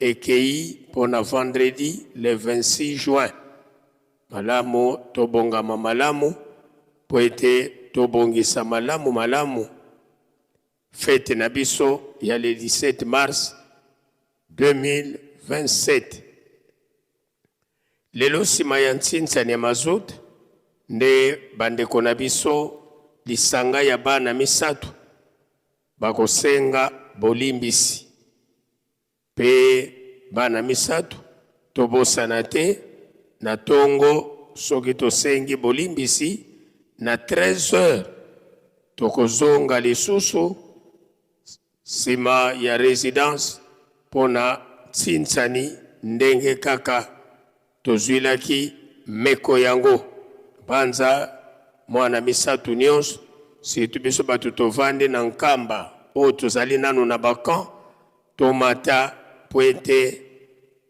ekei mpo na vendredi le vingt-six juin. Malamu, tobongama malamu, mpo ete tobongisa malamu malamu fête na biso ya le dix-sept mars deux mille vingt-sept. Lelo, nsima ya nsinsani ya mazout, nde bandeko na biso, lisanga ya bana misato, bakosenga bolimbisi. Pe bana misato, tobosana te, na tongo, soki tosengi bolimbisi, na treize heures, tokozonga lisusu nsima ya résidence mpo na nsinsani, ndenge kaka tozwilaki meko yango. Banza mwana misato nyonso, surtout biso bato tovandi na Nkamba, oyo tozali nanu na ba camp, tomata mpo ete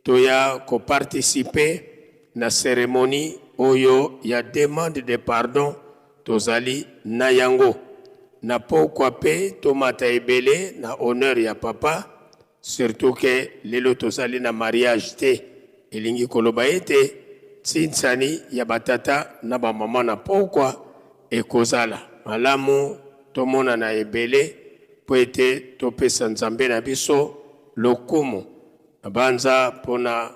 toya koparticiper na cérémonie oyo ya demande de pardon tozali na yango. Na pokwa pe tomata ebele na honneur ya papa, surtout que lelo tozali na mariage te. Elingi koloba ete nsinsani ya batata na bamama na pokwa ekozala. Malamu tomonana ebele mpo ete topesa Nzambe na biso lokumu. Nabanza mpo na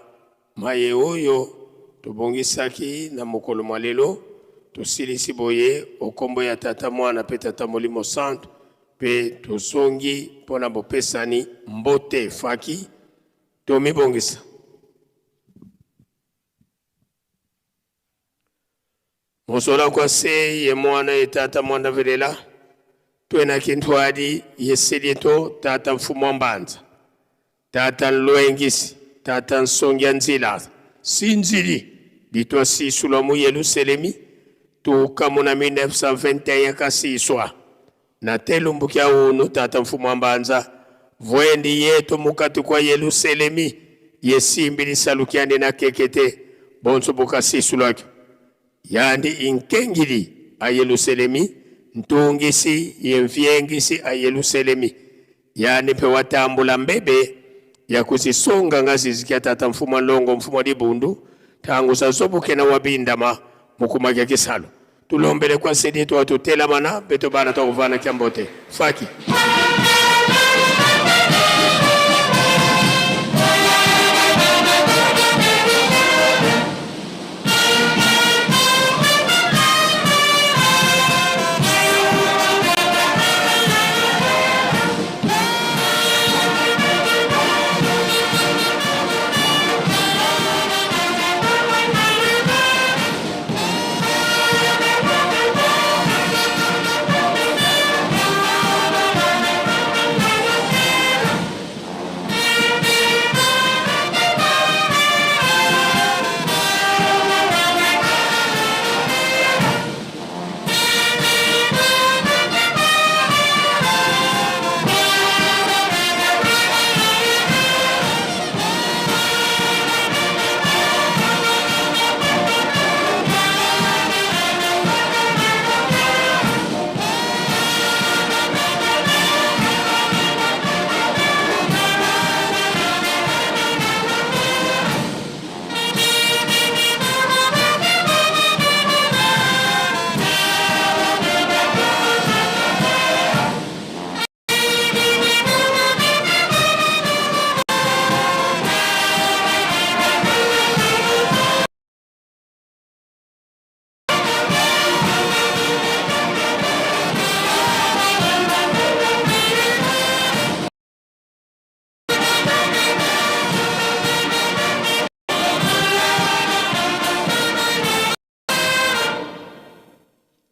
maye oyo tobongisaki na mokolo mwa lelo, Tosilisi boye, o nkombo ya Tata, Mwana mpe Tata Molimo Santu, mpe tozongi mpo na bopesani mbote. Faki, tomibongisa. Mu zola kwa Se ye Mwana ye Tata Mwanda Velela, twena kintwadi ye Se dieto, Tata Mfumu a Mbanza, Tata Nlwengisi, Tata Nsongi a Nzila, sinzidi ditwa sisulwa mu Yelusalemi, tuka muna mille neuf cent vingt et un ya kasiswa. Na te lumbu kia unu, Tata Mfumu a Mbanza, vwendi yeto mu kati kwa Yelusalemi, ye simbidi salu kiandi na kekete, bonso bu kasisulwa kio. Yandi i nkengidi a Yelusalemi, ntungisi ye mviengisi a Yelusalemi. Yandi mpe watambula mbebe ya kuzisonga nga zizi kia Tata Mfumu a Nlongo, Mfumu a Dibundu, ntangu zazo bu kena wabindama mu kuma kia kisalu. Tulombele kwa Se dieto atutelamana, beto bana twakuvana kiambote. Faki.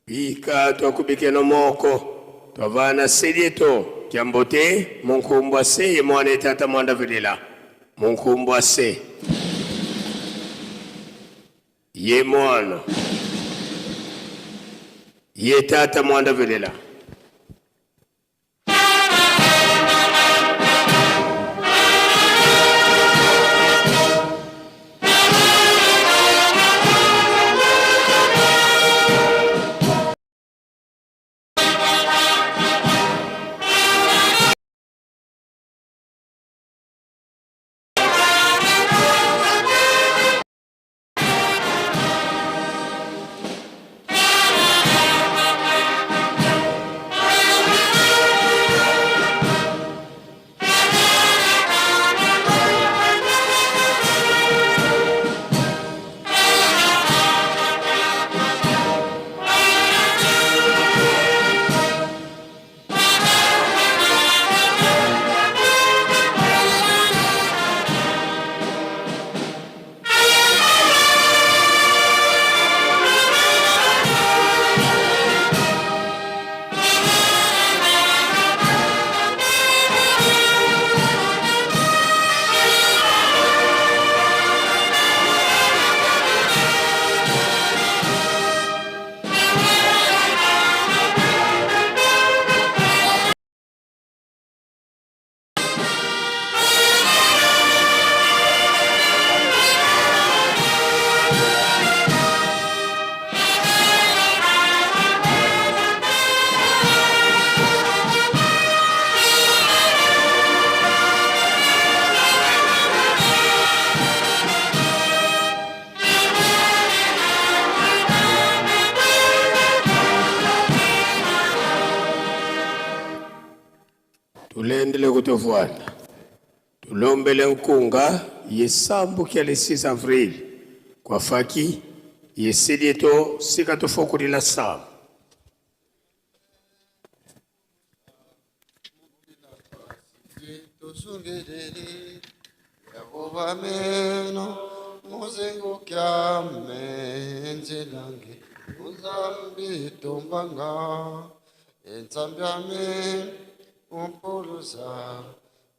Bika twakubikeno moko, twavana Se dieto kiambote, mu nkumbu a Se ye Mwana ye Tata Mwanda Velela. Mu nkumbu a Se ye Mwana ye Tata Mwanda Velela. Tulendele kutuvwanda. Tulombele nkunga ye sambu kia le six avril kwa Faki, Ye se dieto, si katufokudila samu. Tusungididi, Yehova meno, mu zingu kiame, nzila nge, o Nzambi tumbanga, e Nzambi ame, umpuluza,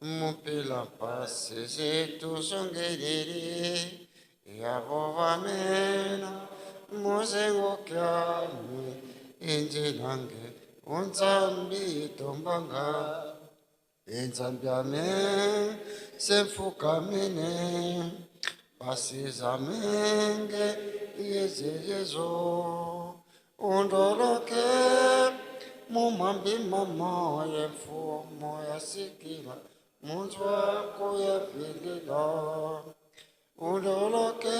mu mpila mpasi zi tusungididi, Yehova meno, mu zingu kiame, e nzila nge, o Nzambi tumbanga. E Nzambi ame, se mfukamene, mpasi zame nge, yeze yezo. Undoloke, mu mambi mama ye mfumu ya sikila, mu nzo aku ya vilila. Undoloke,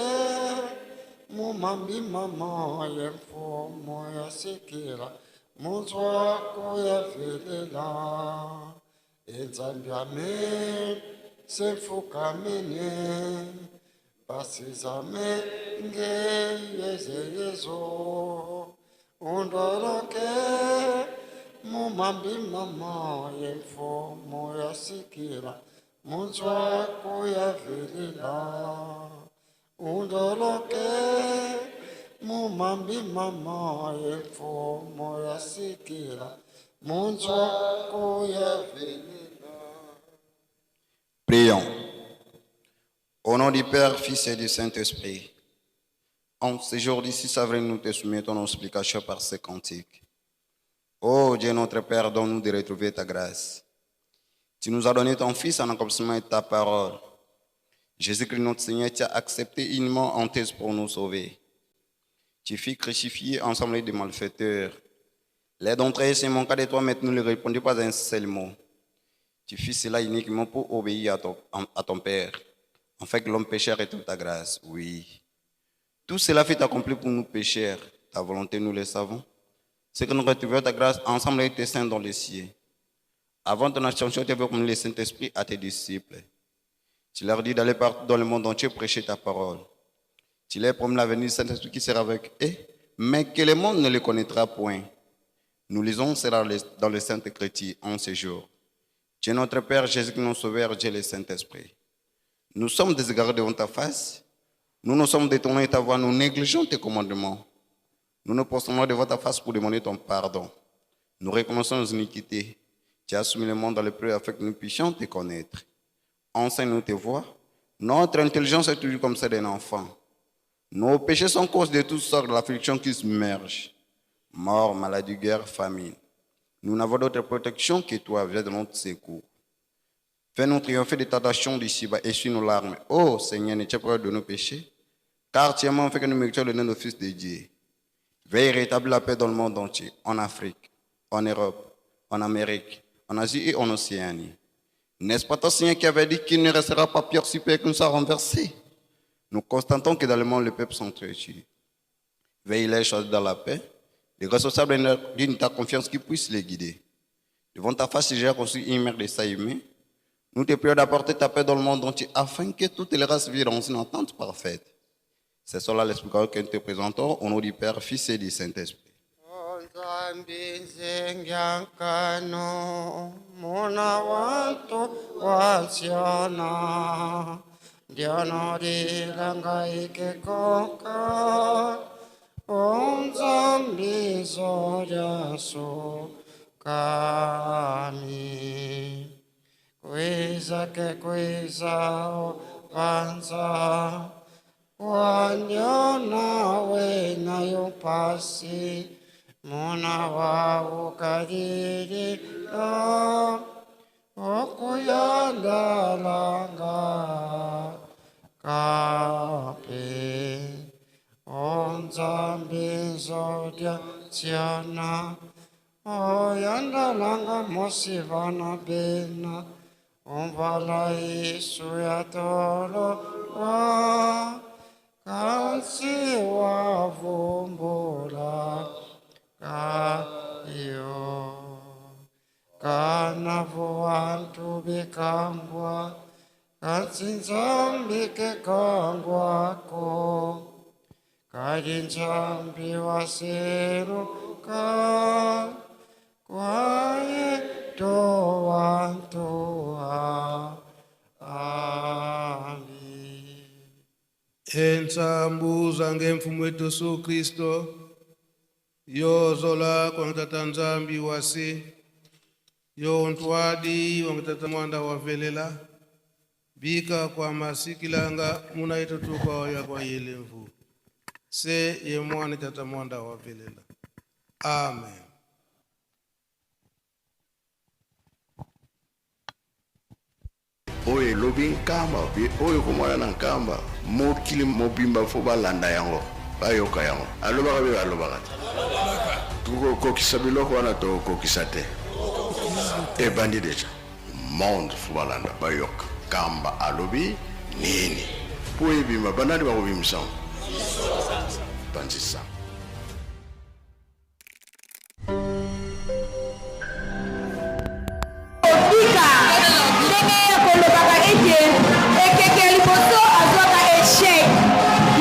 mu mambi mama ye mfumu ya sikila, mu nzo aku ya vilila. E Nzambi ame, se mfukamene, mpasi zame nge, yeze yezo. Undoloke, mu mambi mama ye mfumu ya sikila, mu nzo aku ya vilila. Undoloke, mu mambi mama ye mfumu ya sikila, mu nzo aku ya vilila. Prions. Au nom du Père, Fils et du Saint-Esprit. En ce jour du six avril, nous te soumettons nos supplications par ce cantique. Ô Dieu notre Père, donne-nous de retrouver ta grâce. Tu nous as donné ton Fils en accomplissement de ta parole. Jésus-Christ notre Seigneur, tu as accepté une mort honteuse pour nous sauver. Tu fus crucifié ensemble avec des malfaiteurs. L'un d'entre eux s'est moqué de toi, mais tu ne lui répondis pas un seul mot. Tu fus cela uniquement pour obéir à ton, à ton Père, afin que l'homme pécheur retrouve ta grâce. Oui. Tout cela fut accompli pour nous pécheurs. Ta volonté, nous le savons. C'est que nous retrouvions ta grâce ensemble avec tes saints dans les cieux. Avant ton ascension, tu avais promis le Saint-Esprit à tes disciples. Tu leur dis d'aller partout dans le monde entier prêcher ta parole. Tu leur promis la venue du Saint-Esprit qui sera avec eux, mais que le monde ne le connaîtra point. Nous lisons cela le- dans les Saintes Écritures en ce jour. Dieu notre Père, Jésus-Christ notre Sauveur, Dieu le Saint-Esprit. Nous sommes des égarés devant ta face. Nous nous sommes détournés de ta voie, nous négligeons tes commandements. Nous nous prosternons devant ta face pour demander ton pardon. Nous reconnaissons nos iniquités. Tu as soumis le monde dans le pleurer afin que nous puissions te connaître. Enseigne-nous tes voies. Notre intelligence est toujours comme celle d'un enfant. Nos péchés sont cause de toutes sortes d'afflictions qui submergent. Mort, maladie, guerre, famine. Nous n'avons d'autre protection que toi, viens de notre secours. Fais-nous triompher des tentations d'ici-bas, essuie nos larmes. Ô Seigneur, ne tiens pas de nos péchés, car tu es mort afin que nous méritions le nom de fils de Dieu. Veuille rétablir la paix dans le monde entier, en Afrique, en Europe, en Amérique, en Asie et en Océanie. N'est-ce pas toi, Seigneur, qui avais dit qu'il ne restera pas pierre sur pierre qui ne soit renversée ? Nous constatons que dans le monde, les peuples s'entretuent. Veuille les choisir dans la paix, les responsables d'une ta confiance qui puisse les guider. Devant ta face, j'ai construit une mer de sang humain. Nous te prions d'apporter ta paix dans le monde entier afin que toutes les races vivent dans une entente parfaite. C'est cela l'explication que nous te présentons au nom du Père, Fils et du Saint-Esprit. O Nzambi, nzenga nkanu muna wantu wa Siona, ndiono dilanga ike konka, o Nzambi, nzo diasukani. Kwiza ke kwiza, o Mbanza, wandiona wena yo mpasi, muna wa ukadidila, o kuyandalanga kampe. O Nzambi, nzo dia Siona, o yandalanga mosi vana bena, o mvwala Yesu yatolwa, kansi wavumbula kayo. Kana vo wantu bekangwa, kansi Nzambi ke kangwa ko. Nzambi wa seluka kwa yeto wantu wa ali. E nsambu za nge Mfumu eto Yesu Kristo, yo zola kwa nge Tata Nzambi wa se, yo ntwadi wa nge Tata Mwanda wa velela, bika kwa masikilanga muna yeto tuka oya kwa yele mvu. Se ye Mwana Tata Mwanda wa velela. Amen. Oyo elobi Nkamba, mpe oyo ekomona na Nkamba, mokili mobimba faut balanda yango, bayoka yango. Alobaka mpe balobaka te. Tokokokisa biloko wana, tokokisa te. Ebandi déjà. Monde faut balanda, bayoka. Nkamba alobi nini? Mpo ebima, banani bakobimisa yango? Panzisa. Kobika, ndenge ya kolobaka ete ekeke ya liboso azwaka échec,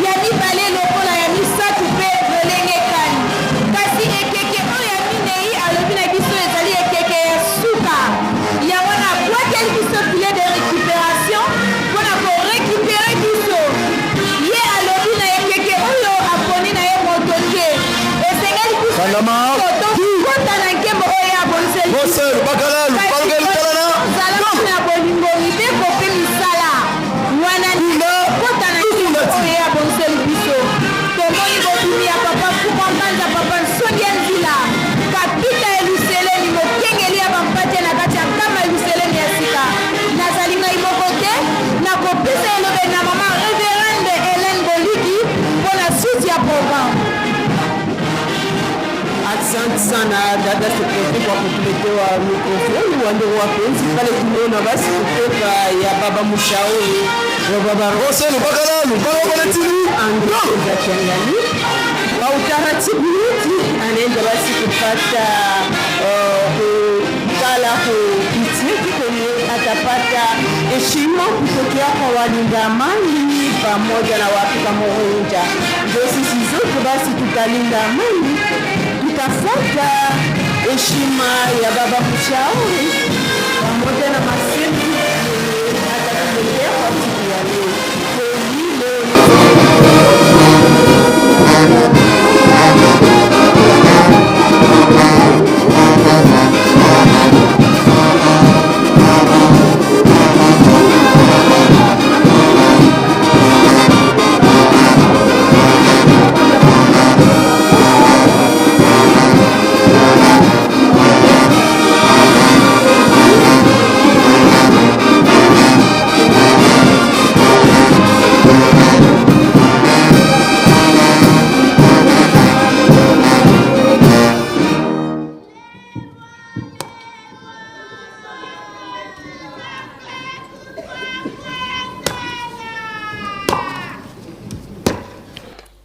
ya mibale lokola, ya misato mpe lolenge kani. Kasi ekeke oyo ya minei alobi na biso ezali ekeke ya suka. Yango wana abwakeli biso filet de récupération mpo na ko récupérer biso. Ye alobi na ekeke oyo aponi na ye moto te. Esengeli biso Kandama. Tokota na nkembo oyo ye aboniseli biso. Bose, bakalalu, Kasi balukelu talana. Tozala na bolingo, mibeko mpe misala. Wana nde Kunda. Kota na nkembo oyo ye aboniseli biso. Tomoni bobimi ya Papa Mfumu ya Mbanza, Papa Nsongi ya Nzila. Kapita ya Luseleni, mokengeli ya bampate na kati ya nkama ya Luseleni ya sika. Nazali ngai moko te, nakopesa elobeli na mama Reverende Hélène Boliki mpo na suite ya programme. Asante sana dada Sekote kwa kutuletea microphone. Wandeko wapenzi, pale tunaona basi kutoka ya Baba Mushauri, ya Baba Rose, lubakala, lubakala, lubakala, tini. Ando za Kiangani. Kwa utaratibu wetu, anaenda basi kupata, uh, kukala ku kiti kwenye atapata heshima kutokea kwa walinda amani pamoja na Waafrika Morohinja. Ndio sisi zote basi tutalinda amani, tutafuata heshima ya Baba Mushauri pamoja na masemi yenye atatuletea kwa siku ya leo.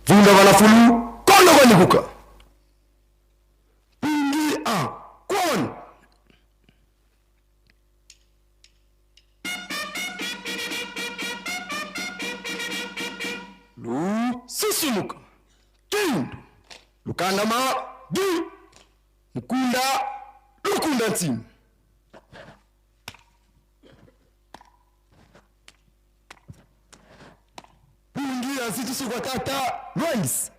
Vunda vana fulu, kondo kwa nikuka. Pindi a, kwani. Lusisimuka. Kindu. Lukandama. Di. Mukunda. Lukunda ntima. Pungi ya nsitu kwa tata Lois.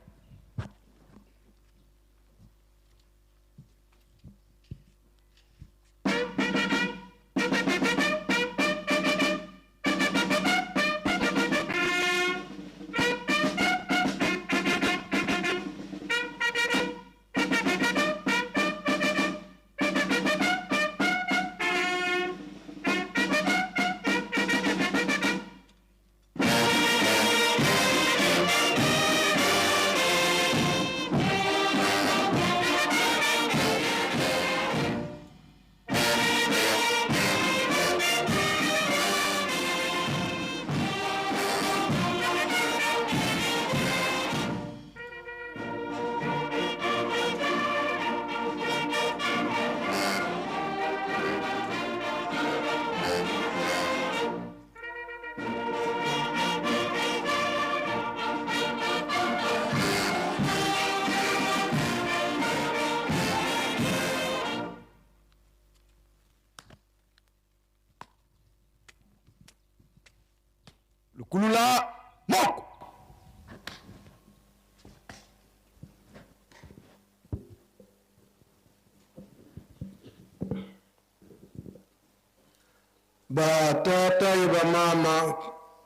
Batata ye bamama,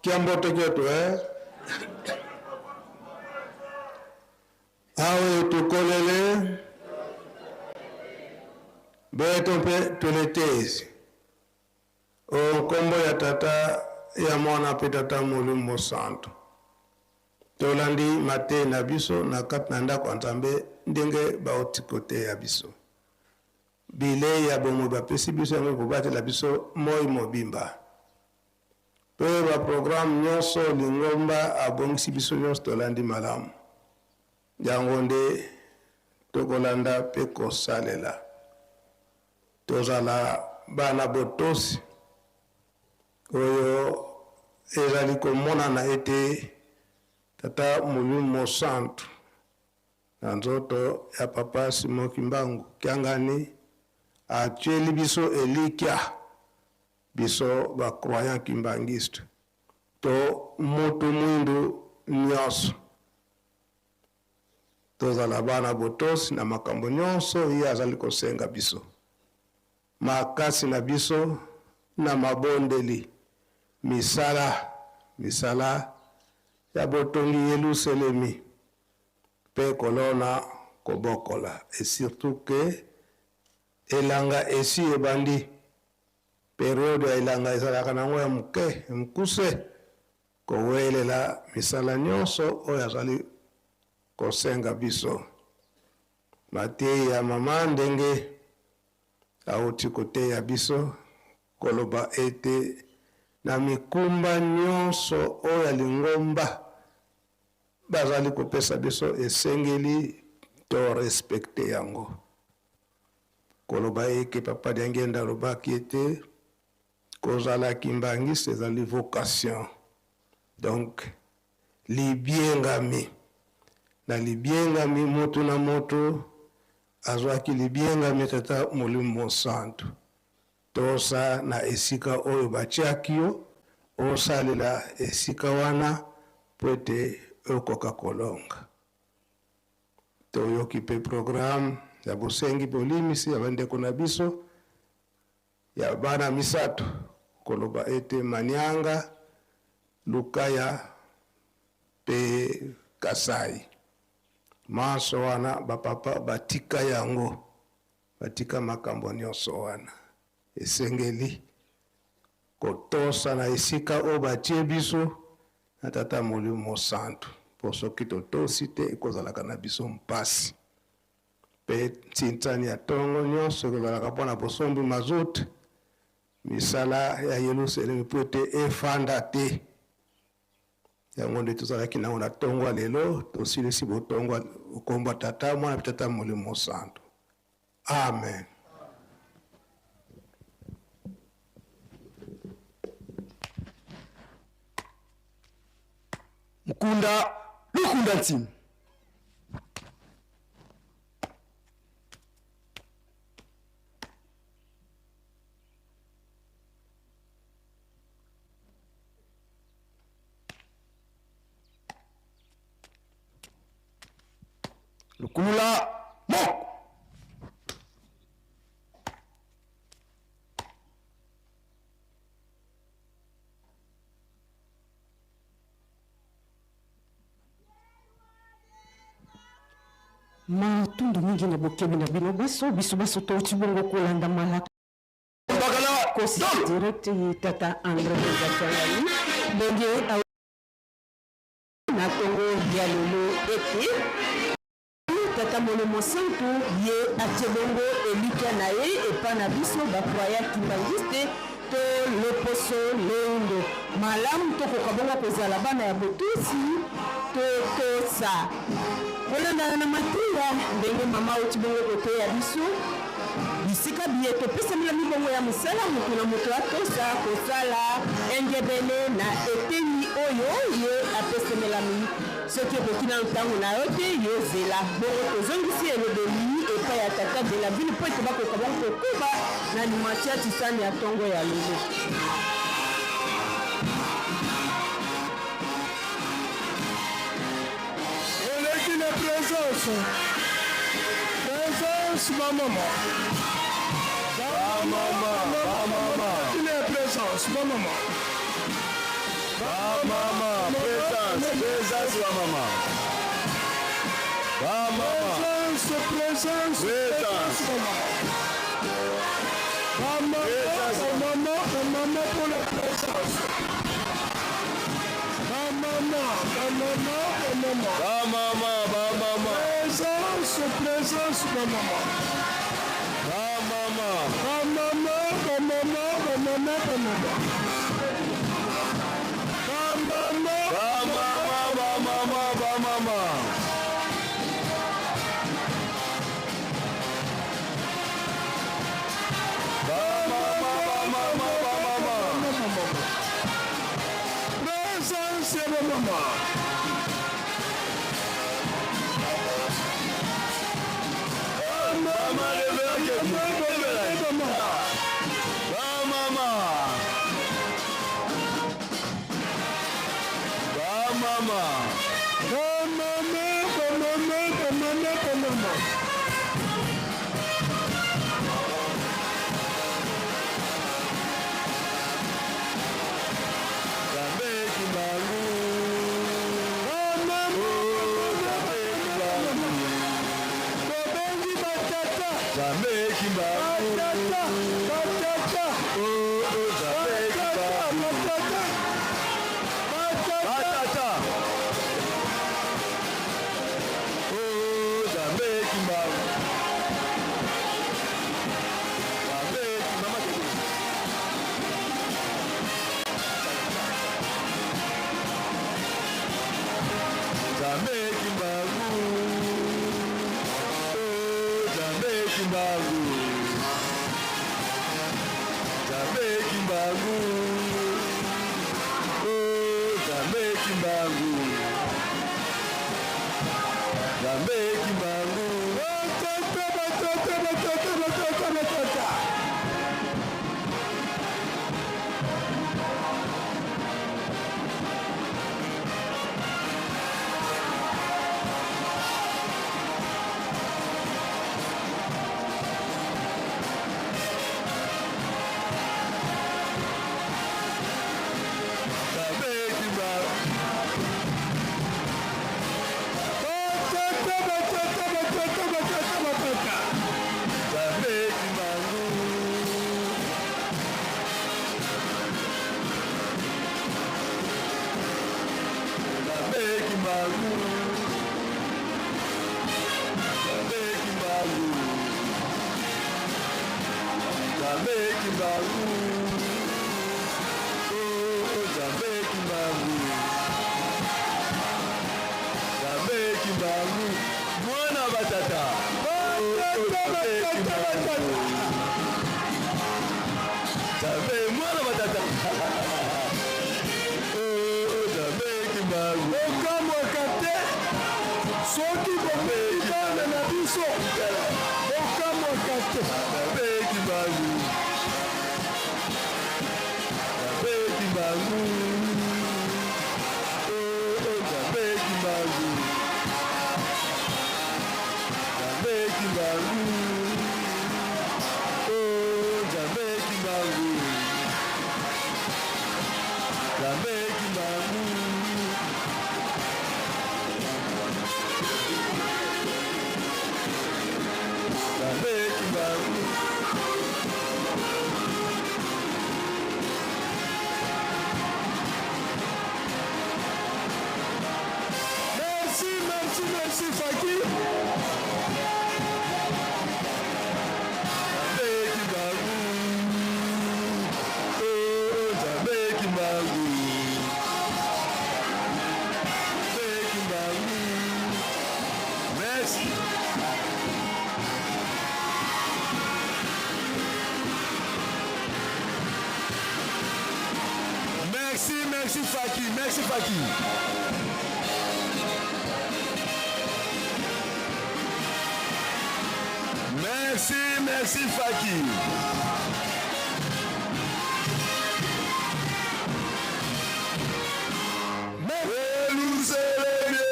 kiambote kieto, eh? Awa tukolele, beto mpe tuletezi. O nkombo ya Tata, ya Mwana mpe Tata Molimo Mosantu. Tolandi mateya na biso na kati na ndako ya Nzambe, ndenge bauti koteya biso. Bilei ya bomoi bapesi biso yango kobatela biso moi mobimba. Mpe baprogramme nyonso lingomba abongisi biso nyonso tolandi malamu. Yango nde tokolanda mpe kosalela. Tozala bana botosi oyo ezali komonana ete Tata Molimo Mosantu na nzoto ya Papa Simon Kimbangu Kiangani atieli biso elikya, biso ba croyants kimbanguistes, to mutu mwindu nyonso. Tozala bana botosi na makambo nyonso ye azali kosenga biso. Makasi na biso na mabondeli, misala, misala ya botongi Yelusalemi, mpe kolona kobokola. Et surtout que elanga esi ebandi, période ya elanga ezalaka nango ya moke, ya mokuse, kowelela misala nyonso oyo azali kosenga biso. Mateya ya mama ndenge auti koteya biso, koloba ete na mikumba nyonso oyo ya lingomba bazali kopesa biso, esengeli to respecter yango. Koloba eke Papa Diangienda alobaki ete kozala kimbanguiste ezali vocation. Donc, libiengami. Na libiengami, moto na moto azwaki libiengami ya Tata Molimo Mosantu. Tosa na esika oyo batiaki yo, osalela esika wana mpo ete okoka kolonga. Toyoki mpe programme ya bosengi bolimbisi ya bandeko na biso ya bana misato, koloba ete Manianga, Lukaya mpe Kasai. Manso wana bapapa batika yango, batika makambo nyonso wana. Esengeli kotosa na esika oyo batie biso na Tata Molimo Mosantu, mpo soki totosi te, ekozalaka na biso mpasi. Mpe nsinsani ya ntongo nyonso ekozalaka mpo na bosombi mazout, misala ya Yelusalemi mpo ete efanda te. Yango nde tozalaki nango na ntongo ya lelo, tosilisi botongo ya nkombo ya Tata, Mwana mpe Tata Molimo Mosantu. Amen. Mkunda, lukunda ntima. Lukulula moko. Matondo mingi na bokebi na bino baso, biso baso touti bongo kolanda malaka. Bakala, kosi dolo. Direct ye Tata André Nzakangani, ndenge a-, na ntongo ya lelo ete Tata Molimo Santu ye atie bongo elikya na ye epa na biso ba croyants kimbanguistes to loposo loindo. Malamu tokoka bongo kozala bana ya botosi, totosa. Kolandana na mateya ndenge mama oti bongo koteya biso, bisika biye topesamela mibongo ya mosala, moto na moto atosa kosala engebene na eteni oyo ye apesemelami. Soki ekoki nanu ntango na yo te, yo zela. Bongo tozongisi elobeli epai ya tata de la ville mpo ete bakoka bongo kokoba na animation ya tisani ya ntongo ya lelo. Oleki na présence. Présence, ba mama. Ba mama, ba mama. Oleki na présence. Ba mama. Ba mama, présence, présence, ba mama. Ba mama. Présence, présence, présence, ba mama. Ba mama, ba mama, ba mama pour la présence. Ba mama, ba mama, ba mama. Ba mama, ba mama. Présence, présence, ba mama. Ba mama. Ba mama, ba mama, ba mama, ba mama. Ba mama. Ba mama, ba mama, ba mama. Ba mama, ba mama, ba mama. Présence ya ba mama. Ba mama, réveillez-vous, réveillez-vous. Ba mama. Ba mama. Ba mama, ba mama, ba mama, ba mama. Nzambe Kimbangu. Ba mama, oh, Nzambe Kimbangu. Tobengi batata. Nzambe Kimbangu. Batata, batata. Oh, oh, Nzambe Kimbangu. Batata, batata. Batata. Oh, Nzambe Kimbangu. Nzambe Kimbangu. Nzambe Kimbangu. Oh, Nzambe Kimbangu. Nzambe Kimbangu. Oh, Nzambe Kimbangu. Nzambe Kimbangu. Batata, batata, batata, batata, batata. Nzambe Kimbangu. Batata, batata, batata, batata, batata. Nzambe Kimbangu. Nzambe Kimbangu. Nzambe Kimbangu. Nzambe Kimbangu. Oh, oh, Nzambe Kimbangu. Nzambe Kimbangu. Mwana batata. Batata, batata, batata. Nzambe, mwana batata. Oh, oh, Nzambe Kimbangu. Bokamwaka te. Soki bomoni bana na biso, bokamwaka te. Nzambe Kimbangu. Nzambe Kimbangu. Oh, oh, Nzambe Kimbangu. Nzambe Kimbangu. Oh, Nzambe Kimbangu. Nzambe Kimbangu. Nzambe Kimbangu. Merci, merci, merci, Fatshi. Nzambe Kimbangu. Oh, oh, Nzambe Kimbangu. Nzambe Kimbangu. Merci. Merci, merci Fatshi, merci Fatshi. Merci, merci Fatshi. Merci. Eluselele,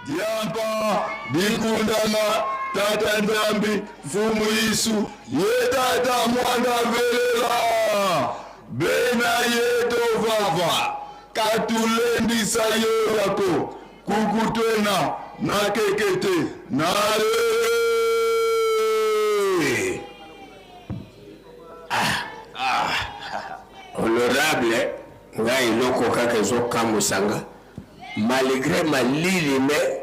diampa, dikundama, Tata Nzambi, Mfumu Yesu, ye Tata Mwanda Velela, bena yeto vava, ka tulendisa yoyo ko, kuku twena na kekete, na lele. Honorable, nga eloko kaka ezo kamwisa nga, malgré malili, mais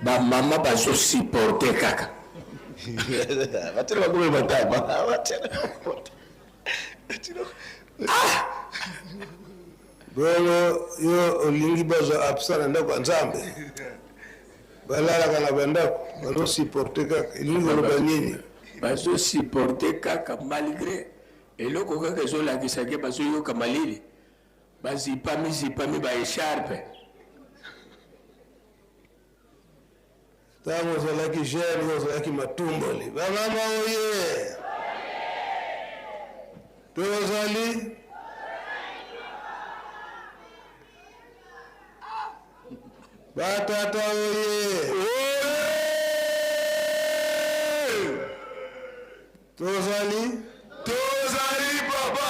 ba mama bazo supporter kaka. Batela bakubela matama. Batela. Bongo yo olingi bazwa absent na ndako ya Nzambe? Balalaka na bandako, bazo supporter kaka. Elingi koloba nini? Bazo supporter kaka malgré eloko kaka ezo lakisa que bazo yoka malili. Bazipami, zipami ba écharpe. Ntango ozalaki jeune, yo ozalaki matumboli. Bamama oye! Tozali. Batata oye! Oye! Tozali. Tozali, papa.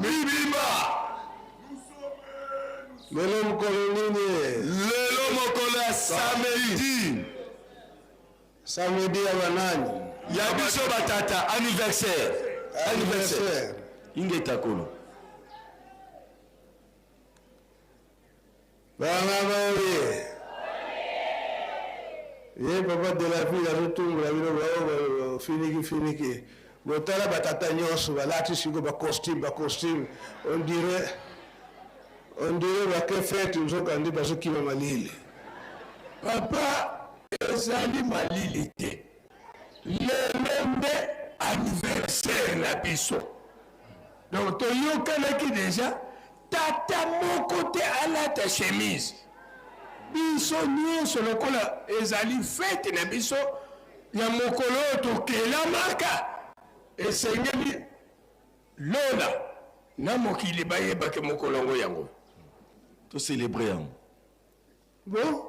Mibimba. Lelo mokolo nini? Lelo mokolo ya samedi. Samedi ya banani? Ya biso batata, anniversaire. Anniversaire. Anniversaire. Ingeta kolo. Bamama oye! Ye papa de la ville azo tumbula bino, ba, ba, ba, finiki, finiki. Botala batata nyonso balati siko ba costume, ba costume. On dirait, on dirait bake fête, nzoka nde bazo kima malili. Papa, ezali malili te. Lelo nde anniversaire na biso. Donc, toyokanaki déjà, tata moko te alata chemise. Biso nyonso lokola ezali fête na biso ya mokolo oyo tokelamaka, esengeli lola na mokili bayeba que mokolo yango yango. To célébrer yango. Bon.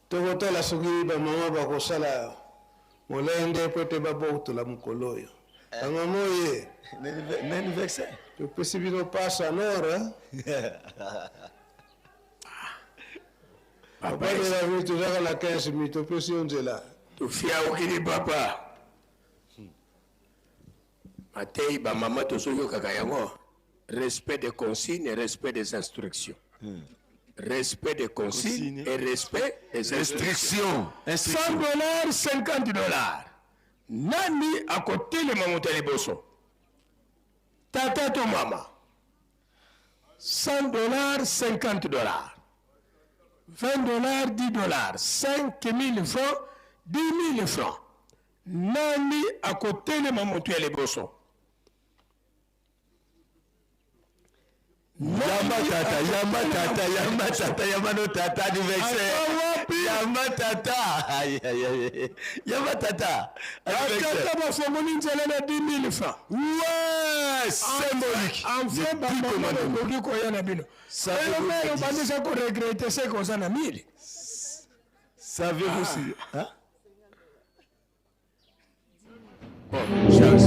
Tokotala soki bamama bakosala molende po ete babotola mokolo oyo. Eh. Bamama oye! Nani ve-, nani vexe? Topesi bino pasa nord, eh? Papa, papa de la ville, tozalaka na quinze minutes, topesi yo nzela. Tofiaukini papa. Matei, bamama tozoyokaka yango. Respect des consignes et respect des instructions. Hmm. Respect des consignes. Consignes et respect des instructions. Instructions. Instructions. Cent dollars, cinquante dollars. Nani akotelema moto ya liboso? Tata to mama? Cent dollars, cinquante dollars. Vingt dollars, dix dollars. Cinq mille francs, dix mille francs. Nani akotelema moto ya liboso? Yamba tata, yamba tata, yamba tata, yamba no tata, anniversaire. Aza wapi? Yamba tata. Aïe, aïe, aïe. Yamba tata. Anniversaire. Tata bafongoli nzela na dix mille francs. Ouais, symbolique. Enfin, bamama bakoki koya na bino. Savez-vous melo bandisa ko regretter ce que oza na mille. Savez-vous si, hein? Bon, chance.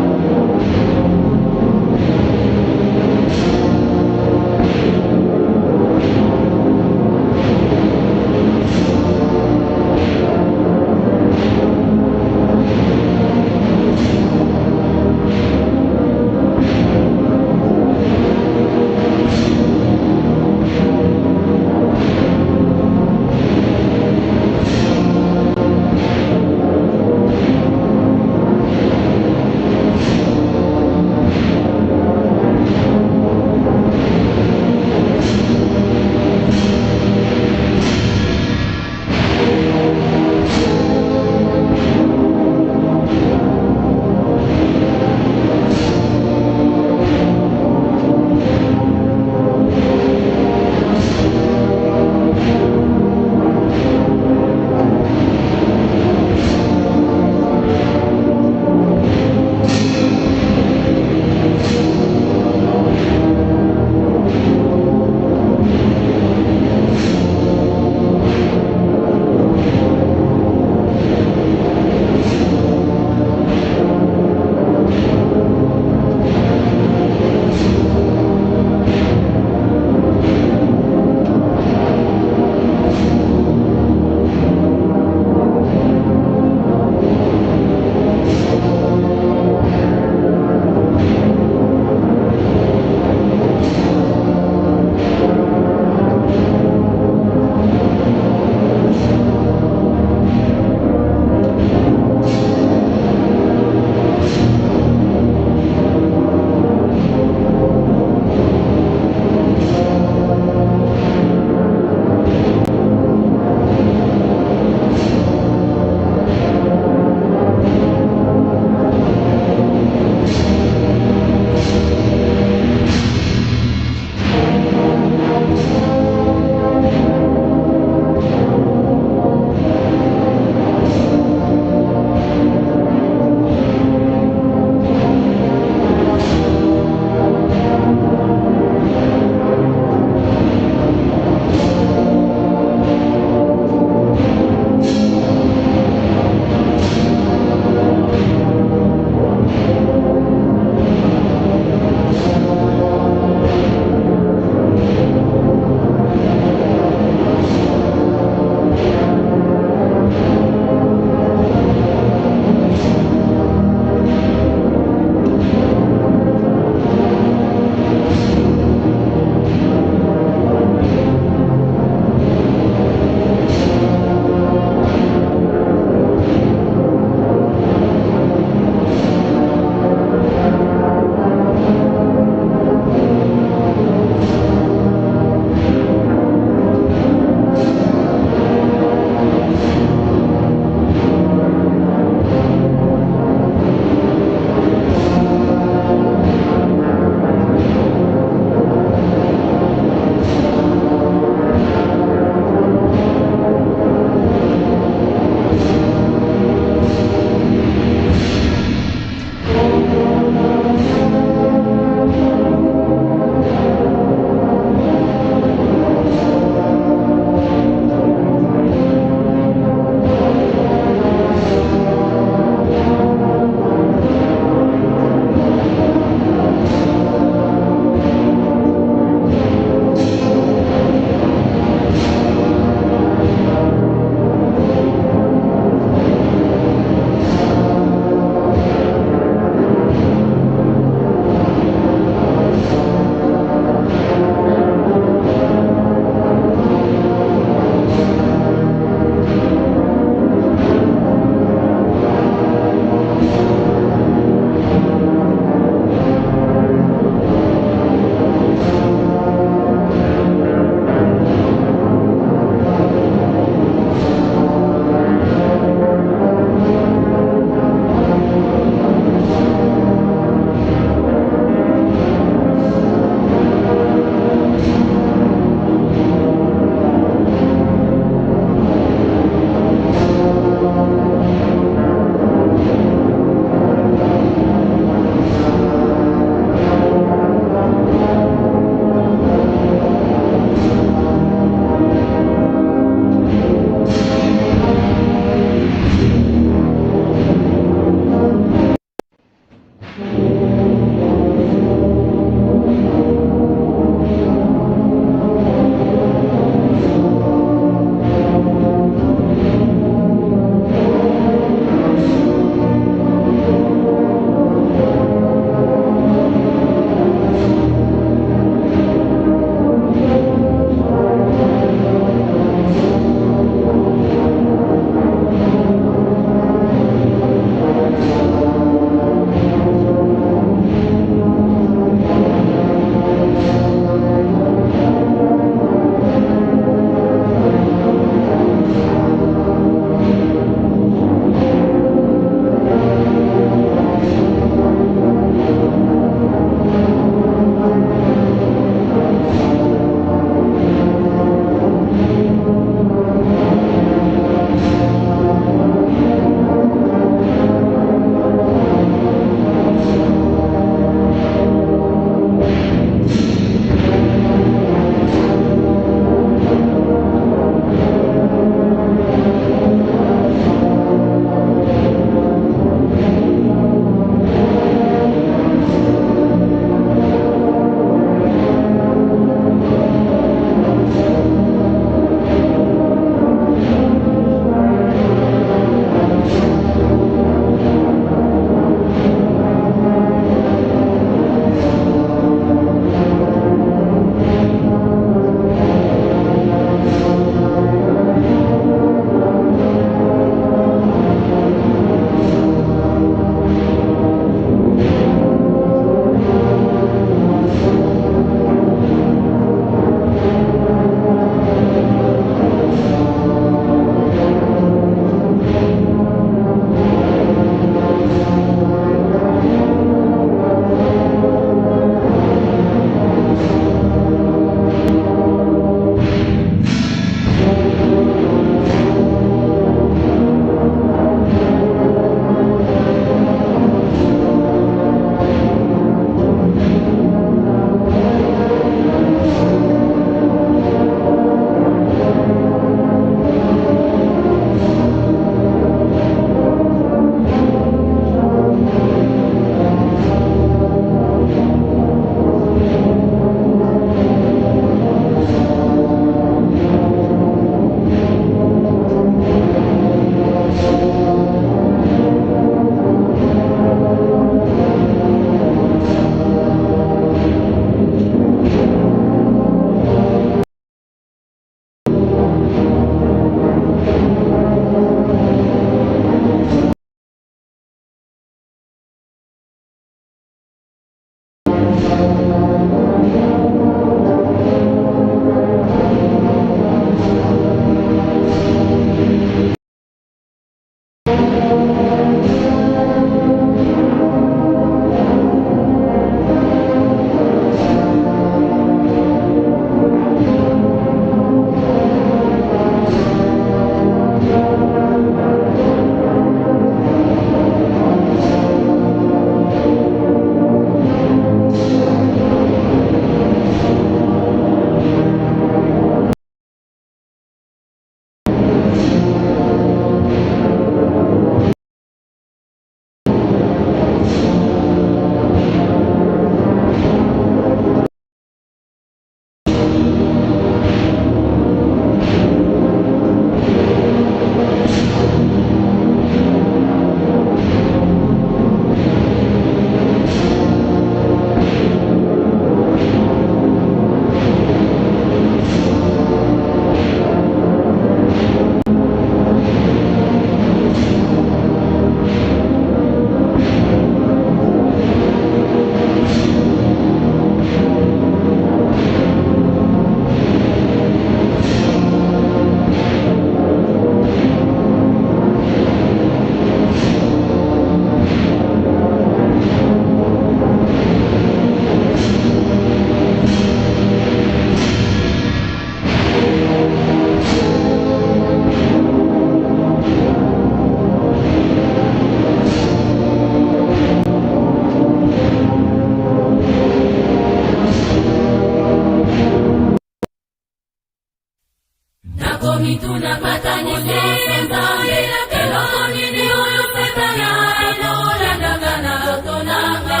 Nakomi tuna, batani se Nzambe, eloko nini olofeta ya ino landakana ntoto na nga?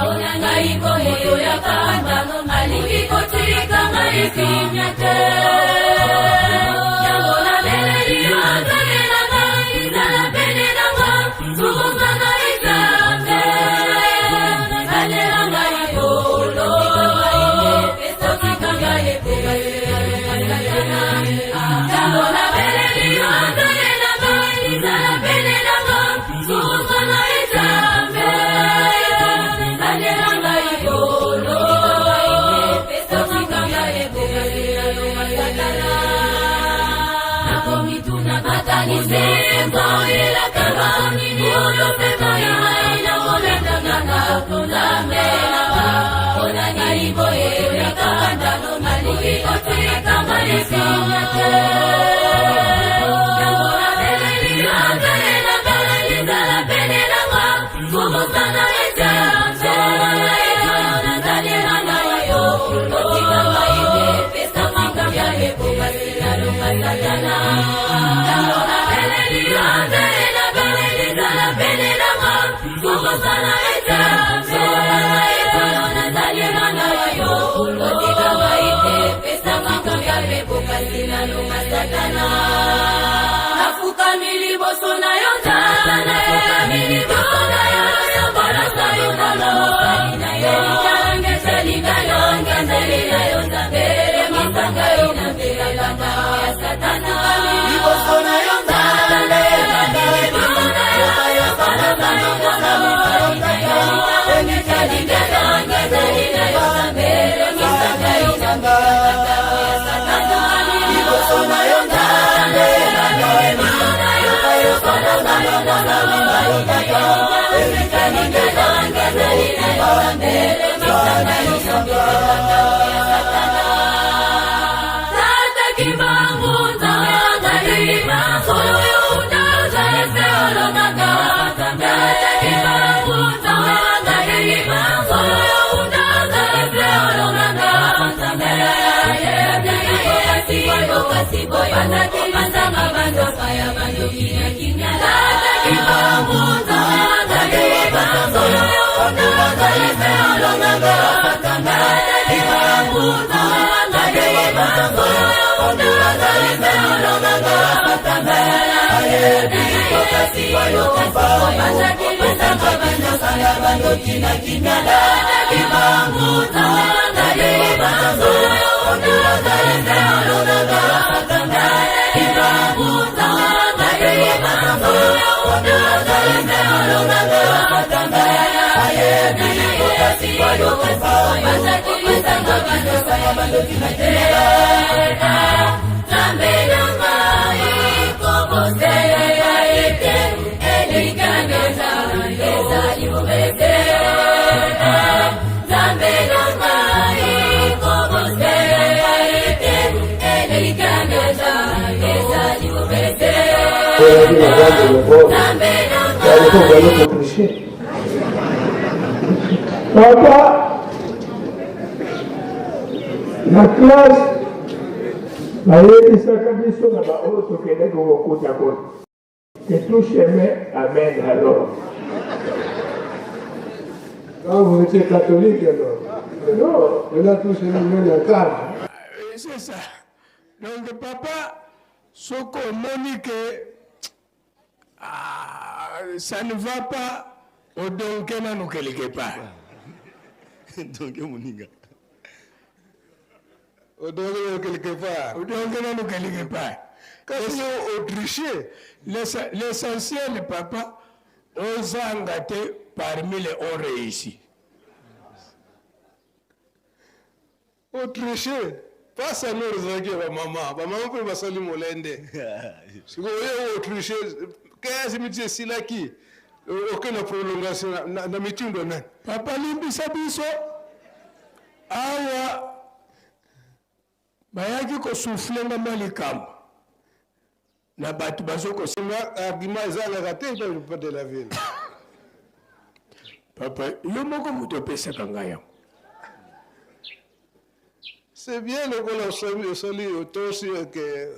Ona ngai ko moto ya kanda, alingi kotika ngai kimia te. Yango nabeleli yo, Nzambe na ngai, zala pene na nga. Nakomi tuna, batani se Nzambe, eloko nini olofeta ya ino landakana ntoto na nga? Ona ngai boye ya kanda, alingi kotika ngai kimia te. Yango nabeleli yo, Nzambe na ngai, zala pene na nga. Satana. Nafukamini liboso na yo, Nzambe, nafukamini liboso na yo, ya balasa yo na mosali na yo. Nyange selinga yo, nyange selinga yo, Nzambe, masanga yo na mbelelanga ya Satana. Liboso na yo, Nzambe, nafukamini liboso na yo, ya balasa yo na mosali na yo. Nyange selinga yo, nyange selinga yo, Nzambe, masanga yo na mbelelanga ya Satana. Papa, na classe, bayebisaka biso na baoyo tokendeke kokuta kuna. Que tout chemin amène à Rome. Quand vous étiez catholique, alors? Non. Et là, tout chemin mène à Rome. Euh, c'est ça. Donc, papa, ce qu'on m'a dit que, ah, ça ne va pas, odonke nanu quelque part. Donc, mon gars. Odonke nanu quelque part. Odonke nanu quelque part. Kasi yo o tricher. L'essa-, l'essentiel, papa, ozanga te parmi les ont réussi. O tricher. Pasi ya nord ezalaki ya bamama. Bamama mpe basali molende. Sikoyo yo o tricher. Quinze minutes esilaki. O-, oke na prolongation na, na, na mitindo nani? Papa, limbisa biso. Awa, bayaki ko souffler nga mwa likambo. Na bato bazo ko- Nga argument ezangaka te, pas de la ville. Papa, yo moko moto opesaka nga yango. C'est bien lokola osali, osali, otosi que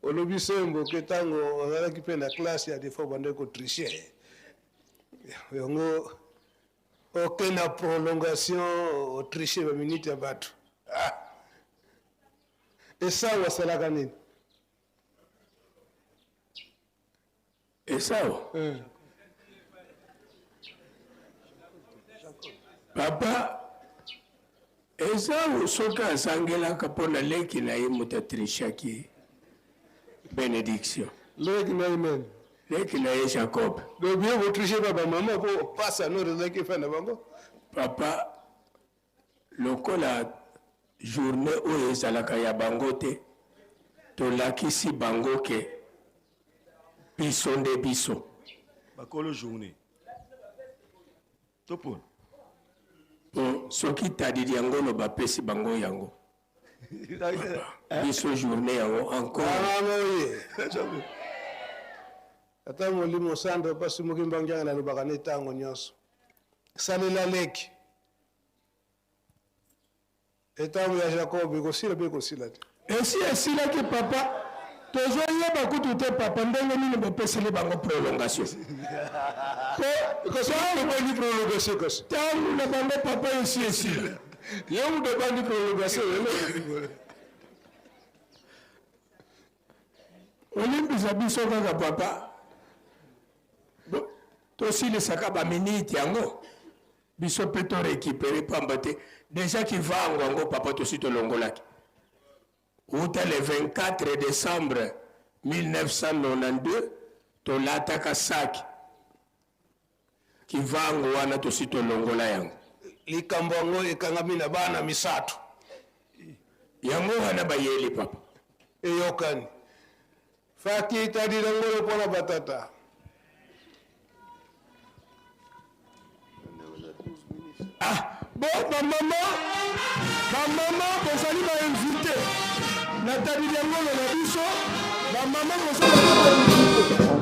olobi sembo que ntango ozalaki mpe na classe ya des fois bande ko tricher. Yango, oke na prolongation, o tricher ba minutes ya bato. Ah. Esau asalaka nini? Esau? Eh. Papa, Esau soki azangelaka mpo na leki na ye moto atrichaki bénédiction. Leki na ye nani? Leki na ye Jacob. Donc, bien, vous trichez pas ba maman, po pasi ya nord ezalaki epai na bango. Papa, lokola journée oyo ezalaka ya bango te, tolakisi bango que biso nde biso. Bakolo journée. Topona. Po soki tadidi ya ngolo bapesi bango yango. Biso journée yango encore. Ah, mama oye. Ata Molimo Santu, pasi moki mbangi yanga nalobaka ne ntango nyonso. Salela leki. Ntango ya Jacob ekosila mpe ekosila te. Esi esilaki, papa. Tozoyeba kutu te, papa, ndenge nini bopeseli bango prolongation. Po, kasi ntango, obandi prolongation kasi. Ntango na bango, papa, esi esila. Yo moto obandi prolongation, yo. Olimbisa biso kaka, papa. Bo-, tosilisaka ba minutes yango. Biso mpe to récupérer, pamba te déjà kivangu yango, papa, tosi tolongolaki. Uta le vingt-quatre décembre mille neuf cent nonante-deux, tolataka saki. Kivangu wana tosi tolongola yango. Likambo yango ekangami na bana misato. Yango wana bayeli, papa. Eyokani. Faki, tadila ngolo mpo na batata. Ah, bon, bamama, bamama, bozali ba invités. Na tadila ngolo na biso, bamama, bozali ba invités.